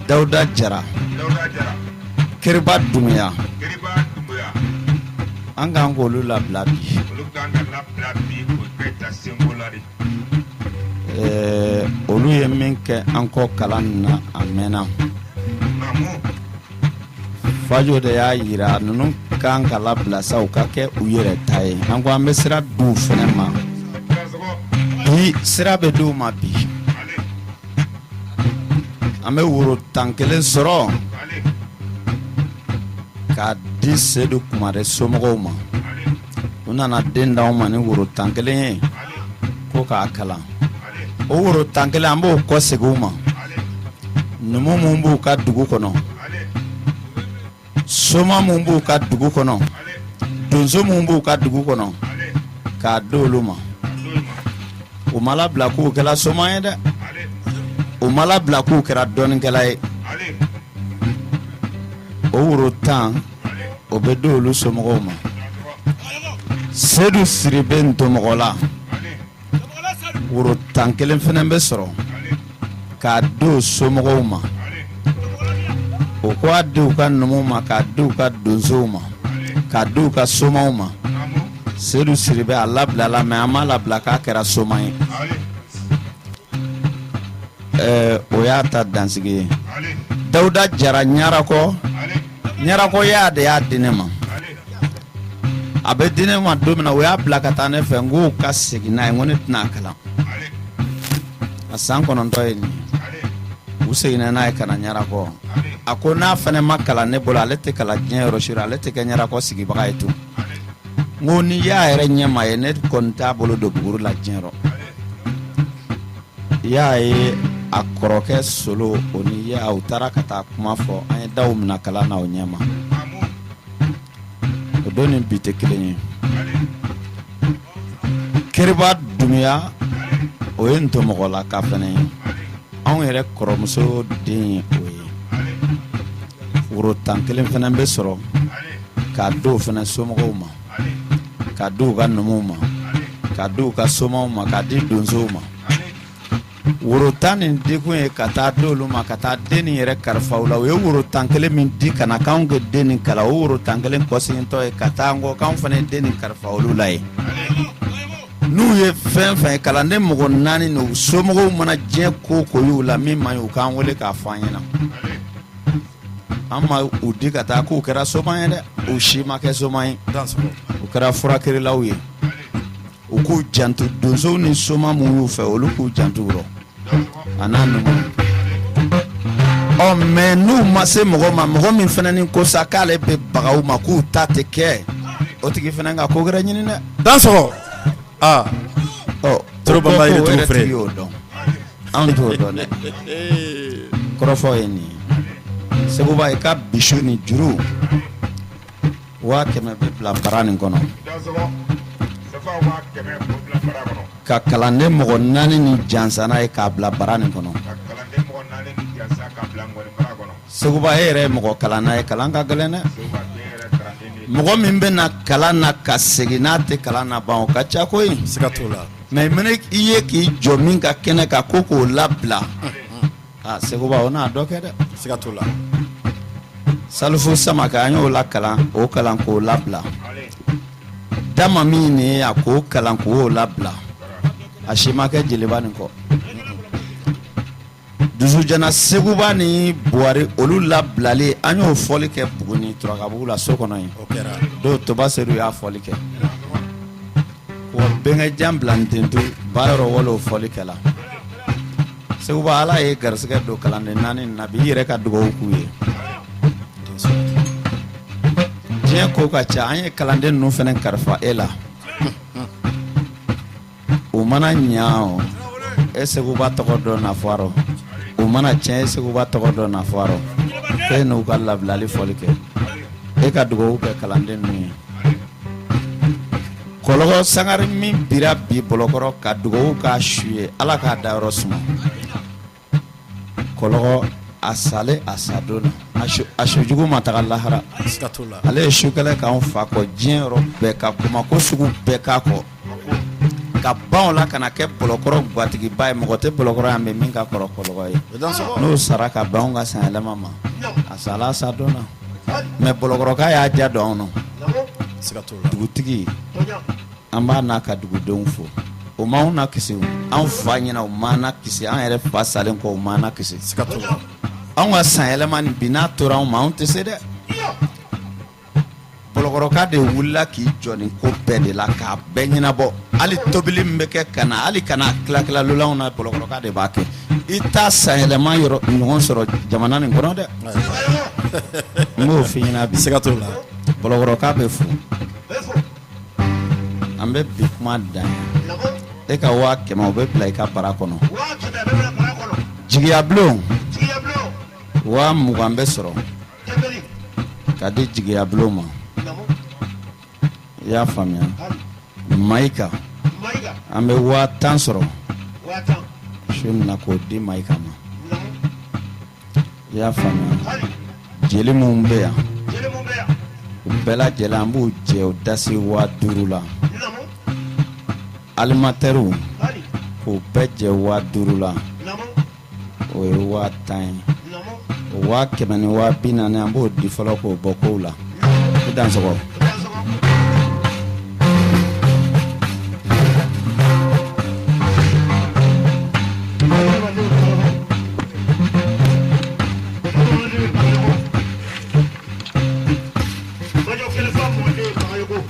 Dawuda Jara, Keriba Dumuya. An kan k'olu labila bi. Olu ye min kɛ an kɔ kalan na, a mɛnna. Fajo de y'a jira ninnu kan ka labila sa, u ka kɛ u yɛrɛ ta ye. An ko an bɛ sira d'u fana ma bi, sira bɛ d'u ma bi. An bɛ woro 11 sɔrɔ k'a di Sedu Kumare somɔgɔw ma. U nana den d'anw ma ni woro 11 ye ko k'a kalan. O woro 11, an b'o kɔsegin u ma. Numu minnu b'u ka dugu kɔnɔ, soma minnu b'u ka dugu kɔnɔ, donso minnu b'u ka dugu kɔnɔ, k'a di olu ma. U ma labila k'u kɛra soma ye dɛ, u ma labila k'u kɛra dɔnnikɛla ye. O woro 10, o bɛ di olu somɔgɔw ma. Sedu Siribe Ntomɔgɔla, woro 11 fana bɛ sɔrɔ k'a di o somɔgɔw ma. O ko a di u ka numuw ma, k'a di u ka donsow ma, k'a di u ka somaw ma. Sedu Siribe, a labilala, mais an m'a labila k'a kɛra soma ye. Ɛɛ, o y'a ta dansigi ye. Dawuda Jara Ɲarakɔ, Ɲarakɔ y'a de y'a di ne ma. A bɛ di ne ma don min na, o y'a bila ka taa ne fɛ. N k'o ka segin n'a ye, n ko ne tɛna a kalan. A san 9 ye nin ye. U seginna n'a ye ka na Ɲarakɔ. A ko n'a fana ma kalan ne bolo, ale tɛ kalan diɲɛ yɔrɔ si rɔ, ale tɛ kɛ Ɲarakɔ sigibaga ye tun. N ko n'i y'a yɛrɛ ɲɛma ye, ne kɔni t'a bolo don buguri la diɲɛ rɔ. I y'a ye, a kɔrɔkɛ Solo, o ni ya, u taara ka taa kuma fɔ. An ye daw minɛ kalan na o ɲɛma. O don ni bi tɛ kelen ye. Keriba Dumuya, o ye Ntomɔgɔlaka fana ye, anw yɛrɛ kɔrɔmuso den ye o ye. Woro 11 fana bɛ sɔrɔ k'a di o fana somɔgɔw ma, k'a di u ka numuw ma, k'a di u ka somaw ma, k'a di donsow ma. Woro tan nin dikun ye ka taa di olu ma ka taa den nin yɛrɛ kalifa u la. U ye woro tan kelen min di ka na k'anw ka den nin kalan, o woro tan kelen kɔsegintɔ ye ka taa an kɔ k'anw fana ye den nin kalifa olu la ye. N'u ye fɛn fɛn ye, kalanden mɔgɔ naani n'u somɔgɔw mana diɲɛ ko o ko y'u la min man ɲi, u k'an wele k'a fɔ an ɲɛna. An ma u di ka taa k'u kɛra soma ye dɛ, u si ma kɛ soma ye, u kɛra furakɛlaw ye. U k'u janto donsow ni soma minnu y'u fɛ, olu k'u janto u rɔ a n'a numu. Ɔ mais n'u ma se mɔgɔ ma, mɔgɔ min fana ni ko sa k'ale bɛ baga u ma k'u ta tɛ kɛ, o tigi fana ka ko wɛrɛ ɲini dɛ. Dansɔgɔ aa ɔ Toro Banba o yiri yɛrɛ turu tigi y'o dɔn, anw t'o dɔn dɛ. Kɔrɔfɔ ye nin ye, Seguba i ka bisu ni juru 100 000 bɛ bila bara nin kɔnɔ ka kalanden mɔgɔ naani ni jansa n'a ye k'a bila bara nin kɔnɔ. Seguba, e yɛrɛ ye mɔgɔ kalanna ye, kalan ka gɛlɛn dɛ. Mɔgɔ min bɛ na kalan na ka segin n'a tɛ kalan na ban, o ka ca koyi. Siga t'o la. Mais mana i ye k'i jɔ min ka kɛnɛ kan ko k'o labila, aa Seguba, o n'a dɔ kɛ dɛ. Siga t'o la. Salifu Samakɛ, an y'o lakalan, o kalan k'o labila. Dama min nin ye a k'o kalan k'o labila, a si ma kɛ jeliba nin kɔ. Dusujana Seguba ni Buwari, olu labilalen, an y'o fɔli kɛ Buguni Turakabugu la so kɔnɔ yen. Don Toba Sedu y'a fɔli kɛ, wa bɛnkɛjan bila ntentu ba yɔrɔ wale o fɔli kɛla. Seguba, Ala ye garisɛgɛ don kalanden naani na bi, i yɛrɛ ka dugawu k'u ye. Diɲɛ ko ka ca, an ye kalanden ninnu fana kalifa e la. U mana ɲa o, e Seguba tɔgɔ dɔ na fɔ a rɔ. U mana tiɲɛ, e Seguba tɔgɔ dɔ na fɔ a rɔ. E n'u ka labilali fɔli kɛ, e ka dugawu kɛ kalanden ninnu ye. Kɔlɔgɔ Sangare min bira bi Bɔlɔkɔrɔ, ka dugawu k'a su ye, Ala k'a dayɔrɔ suma. Kɔlɔgɔ a salen, a sadon na, a su jugu ma taga lahara. Ale ye su kɛlɛ k'anw fa kɔ diɲɛ yɔrɔ bɛɛ, ka kuma ko sugu bɛɛ k'a kɔ, ka ban o la ka na kɛ Bɔlɔkɔrɔ gatigiba ye. Mɔgɔ tɛ Bɔlɔkɔrɔ yan bɛ min ka kɔrɔ Kɔlɔgɔ ye. N'o sara ka ban anw ka sanyɛlɛma ma, a sala a sadon na. Mais Bɔlɔkɔrɔka y'a ja don anw na. Dugutigi, an b'a n'a ka dugudenw fo. O ma anw na kisi anw fa ɲɛna, o ma na kisi an yɛrɛ fa salen kɔ, o ma na kisi. Anw ka sanyɛlɛma nin bi, n'a tora anw ma, anw tɛ se dɛ. Bɔlɔkɔrɔka de wulila k'i jɔ nin ko bɛɛ de la k'a bɛɛ ɲɛnabɔ. Hali tobili min bɛ kɛ ka na, hali ka na tila tila na, Bɔlɔkɔrɔka de b'a kɛ. I t'a sanyɛlɛma yɔrɔ ɲɔgɔn sɔrɔ jamana nin kɔnɔ dɛ, n b'o f'i ɲɛna bi. Siga t'o la. Bɔlɔkɔrɔka bɛ fo. An bɛ bi kuma dan yan. E ka 100 000, o bɛ bila i ka bara kɔnɔ. Jigiyabulon, 20 000 bɛ sɔrɔ ka di jigiyabulon ma. I y'a faamuya? Mayika, an bɛ 10 000 sɔrɔ su in na k'o di Mayika ma. I y'a faamuya? Jeli minnu bɛ yan, u bɛɛ lajɛlen, an b'u jɛ o dasi 5000 la. Alimatɛriw, k'u bɛɛ jɛ 5000 la, o ye 10 000 ye. O 100 000 ni 40 000, an b'o di fɔlɔ k'o bɔ kow la. I dansɔgɔ.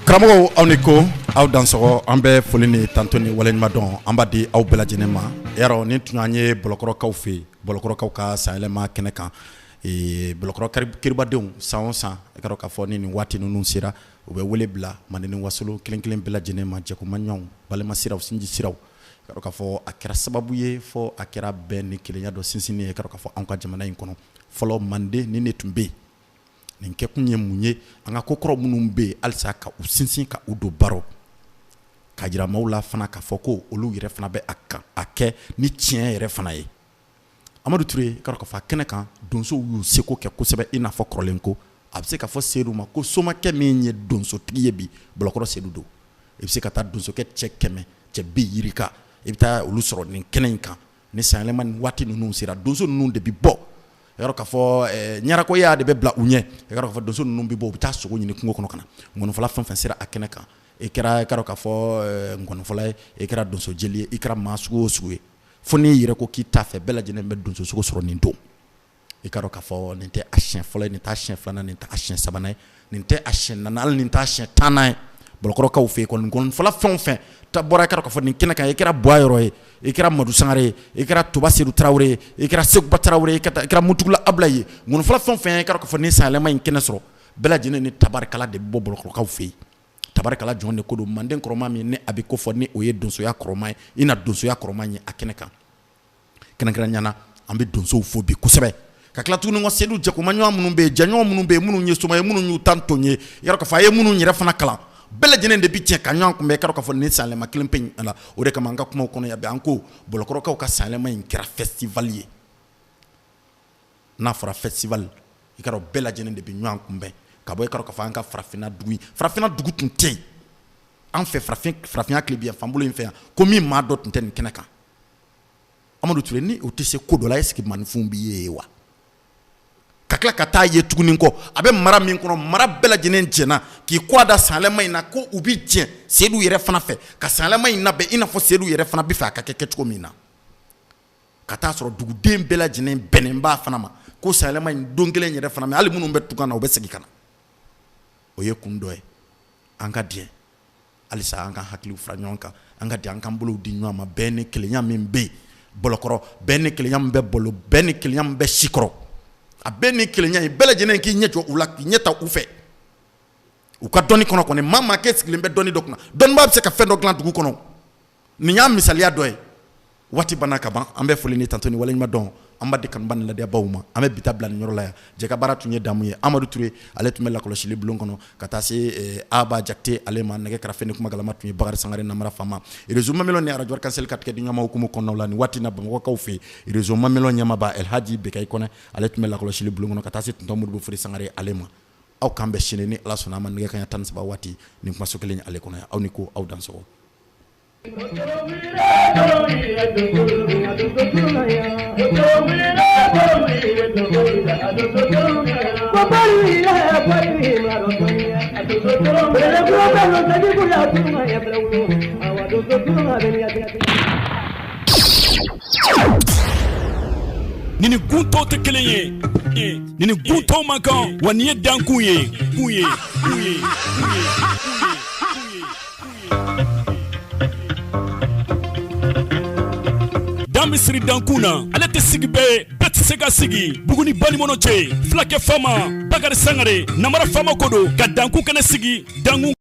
Karamɔgɔw, aw ni ko, aw dansɔgɔ. An bɛ foli ni tanto ni waleɲuman dɔn, an b'a di aw bɛɛ lajɛlen ma. Yarɔ, nin tun an ye Bɔlɔkɔrɔkaw fɛ yen, Bɔlɔkɔrɔkaw ka sanyɛlɛma kɛnɛ kan. Bɔlɔkɔrɔ kiribadenw, san o san, i ka dɔn k'a fɔ ni nin waati ninnu sera, u bɛ wele bila Manden ni Wasolo kelen kelen bɛɛ lajɛlen ma, jɛkomaɲɔgɔnw, balima siraw, sinji siraw. I ka dɔn k'a fɔ a kɛra sababu ye fɔ a kɛra bɛn ni kelenya dɔ sinsinni ye. I ka dɔn k'a fɔ anw ka jamana in kɔnɔ fɔlɔ, Manden nin de tun bɛ yen. Nin kɛkun ye mun ye? An ka kokɔrɔ minnu bɛ yen halisa, ka u sinsin, ka u don baro, ka jira maaw la fana k'a fɔ ko olu yɛrɛ fana bɛ a kan a kɛ ni tiɲɛ yɛrɛ fana ye. Amadu Ture, ka dɔn k'a fɔ a kɛnɛ kan, donsow y'u seko kɛ kosɛbɛ. I n'a fɔ kɔrɔlen ko a bɛ se ka fɔ Sedu ma ko somakɛ min ye donsotigi ye bi, Bɔlɔkɔrɔ Sedu don. I bɛ se ka taa donsokɛ cɛ 100, cɛ bi yirika, i bɛ taa olu sɔrɔ nin kɛnɛ in kan. Ni sanyɛlɛma ni waati ninnu sera, donso ninnu de bɛ bɔ yɔrɔ k'a fɔ ɲarakoya de bɛ bila u ɲɛ. I k'a fɔ donso ninnu bɛ bɔ, u bɛ taa sogo ɲini kungo kɔnɔ ka na. Ngɔnifɔla fɛn fɛn sera a kɛnɛ kan, i kɛra i k'a fɔ ngɔnifɔla ye, i kɛra donso jeli ye, i kɛra maa sugu o sugu ye, fo n'i yɛrɛ ko k'i t'a fɛ, bɛɛ lajɛlen bɛ donso sogo sɔrɔ nin don. I k'a dɔn k'a fɔ nin tɛ a siɲɛ fɔlɔ ye, nin t'a siɲɛ filanan, nin t'a siɲɛ sabanan ye, nin tɛ a siɲɛ naaninan, hali nin t'a siɲɛ tannan ye. Bɔlɔkɔrɔkaw fɛ yen kɔni, ngɔnifɔla fɛn o fɛn ta bɔra, i k'a dɔn k'a fɔ nin kɛnɛ kan, i kɛra Buwa Yɔrɔ ye, i kɛra Madu Sangare ye, i kɛra Toba Sedu Tarawele ye, i kɛra Sekuba Tarawele ye, i kɛra Mutugula Abulayi ye, ngɔnifɔla fɛn o fɛn, i k'a dɔn k'a fɔ nin sanyɛlɛma in kɛnɛ sɔrɔ, bɛɛ lajɛlen ni tabarikala de bɛ bɔ Bɔlɔkɔrɔkaw fɛ yen. Tabarikala jɔn de ko don? Manden kɔrɔma min ni a bɛ ko fɔ ni o ye donsoya kɔrɔma ye, i na donsoya kɔrɔma ye a kɛnɛ kan. Kɛrɛnkɛrɛnya na, an bɛ donsow fo bi kosɛbɛ, ka tila tuguni ko Sedu jɛkomaɲɔgɔn minnu bɛ yen, jɛɲɔgɔn minnu bɛ yen, minnu ye soma ye, minnu y'u ta ton ye, i k'a dɔn k'a fɔ a ye minnu yɛrɛ fana kalan, bɛɛ lajɛlen de bɛ jɛ ka ɲɔgɔn kunbɛn, i k'a dɔn k'a fɔ nin sanyɛlɛma kelen pe in la. O de kama an ka kumaw kɔnɔ yan bi, an ko Bɔlɔkɔrɔkaw ka sanyɛlɛma in kɛra festival ye. N'a fɔra festival, i k'a dɔn bɛɛ lajɛlen de bɛ ɲɔgɔn kunbɛn ka bɔ, i k'a dɔn k'a fɔ an ka farafinna dugu in, farafinna dugu tun tɛ yen an fɛ, farafinya tilebin yan fan bolo in fɛ yan, ko min maa dɔ tun tɛ nin kɛnɛ kan. Amadu Ture, ni o tɛ se ko dɔ la, est-ce que maaninfinw b'i ye wa? Ka tila ka taa ye tuguni kɔ, a bɛ mara min kɔnɔ, mara bɛɛ lajɛlen jɛnna k'i kɔ da sanyɛlɛma in na, ko u bɛ jɛn Sedu yɛrɛ fana fɛ ka sanyɛlɛma in labɛn i n'a fɔ Sedu yɛrɛ fana bɛ fɛ a ka kɛ kɛcogo min na. Ka taa sɔrɔ duguden bɛɛ lajɛlen bɛnnen b'a fana ma ko sanyɛlɛma in don kelen yɛrɛ fana, hali minnu bɛ tunga na, u bɛ segin ka na. O ye kun dɔ ye. An ka diɲɛ halisa, an ka hakiliw fara ɲɔgɔn kan, an ka di an k'an bolow di ɲɔgɔn ma. Bɛn ni kelenya min bɛ yen Bɔlɔkɔrɔ, bɛn ni kelenya min bɛ Bɔlɔ, bɛn ni kelenya min bɛ Sikɔrɔ, a bɛn ni kelenya ye, bɛɛ lajɛlen k'i ɲɛ jɔ u la, k'i ɲɛ ta u fɛ u ka dɔnni kɔnɔ. Kɔni maa maa kɛ sigilen bɛ dɔnni dɔ kunna, dɔnnibaa bɛ se ka fɛn dɔ dilan dugu kɔnɔ. Nin y'a misaliya dɔ ye. Waati banna ka ban. An bɛ foli ni tanto ni waleɲuman dɔn an b'a di kanuba ni ladiyabaw ma. An bɛ bi ta bila nin yɔrɔ la yan. Jɛ ka baara tun ye damu ye. Amadu Ture, ale tun bɛ lakɔlɔsili bulon kɔnɔ, ka taa se Aba Jakite ale ma. Nɛgɛ karafe ni kuma galama tun ye Bakari Sangare Namara Fama. Réseau Mamelɔn ni arajo Arc-en-Ciel ka tigɛ di ɲɔgɔn ma hukumu kɔnɔnaw la nin waati na Bamakɔkaw fɛ yen, réseau Mamelɔn ɲɛmaaba Elhaji Bekayi Kɔnɛ, ale tun bɛ lakɔlɔsili bulon kɔnɔ, ka taa se tonton Modibo Fori Sangare ale ma. Aw k'an bɛn sini ni Ala sɔnna a ma, nɛgɛ kanɲɛ 13 waati, nin kumaso kelen ale kɔnɔ yan. Aw ni ko, aw dansɔgɔ. Nin ni gun tɔw tɛ kelen ye, nin ni gun tɔw man kan wa. Nin ye dankun ye, kun ye, kun ye. Dan bɛ siri dankun na, ale tɛ sigi bɛɛ ye, bɛɛ tɛ se ka sigi. Buguni balimɔnɔ cɛ, fulakɛ faama Bakari Sangare, namara faama ko don ka dankun kɛnɛ sigi dankun.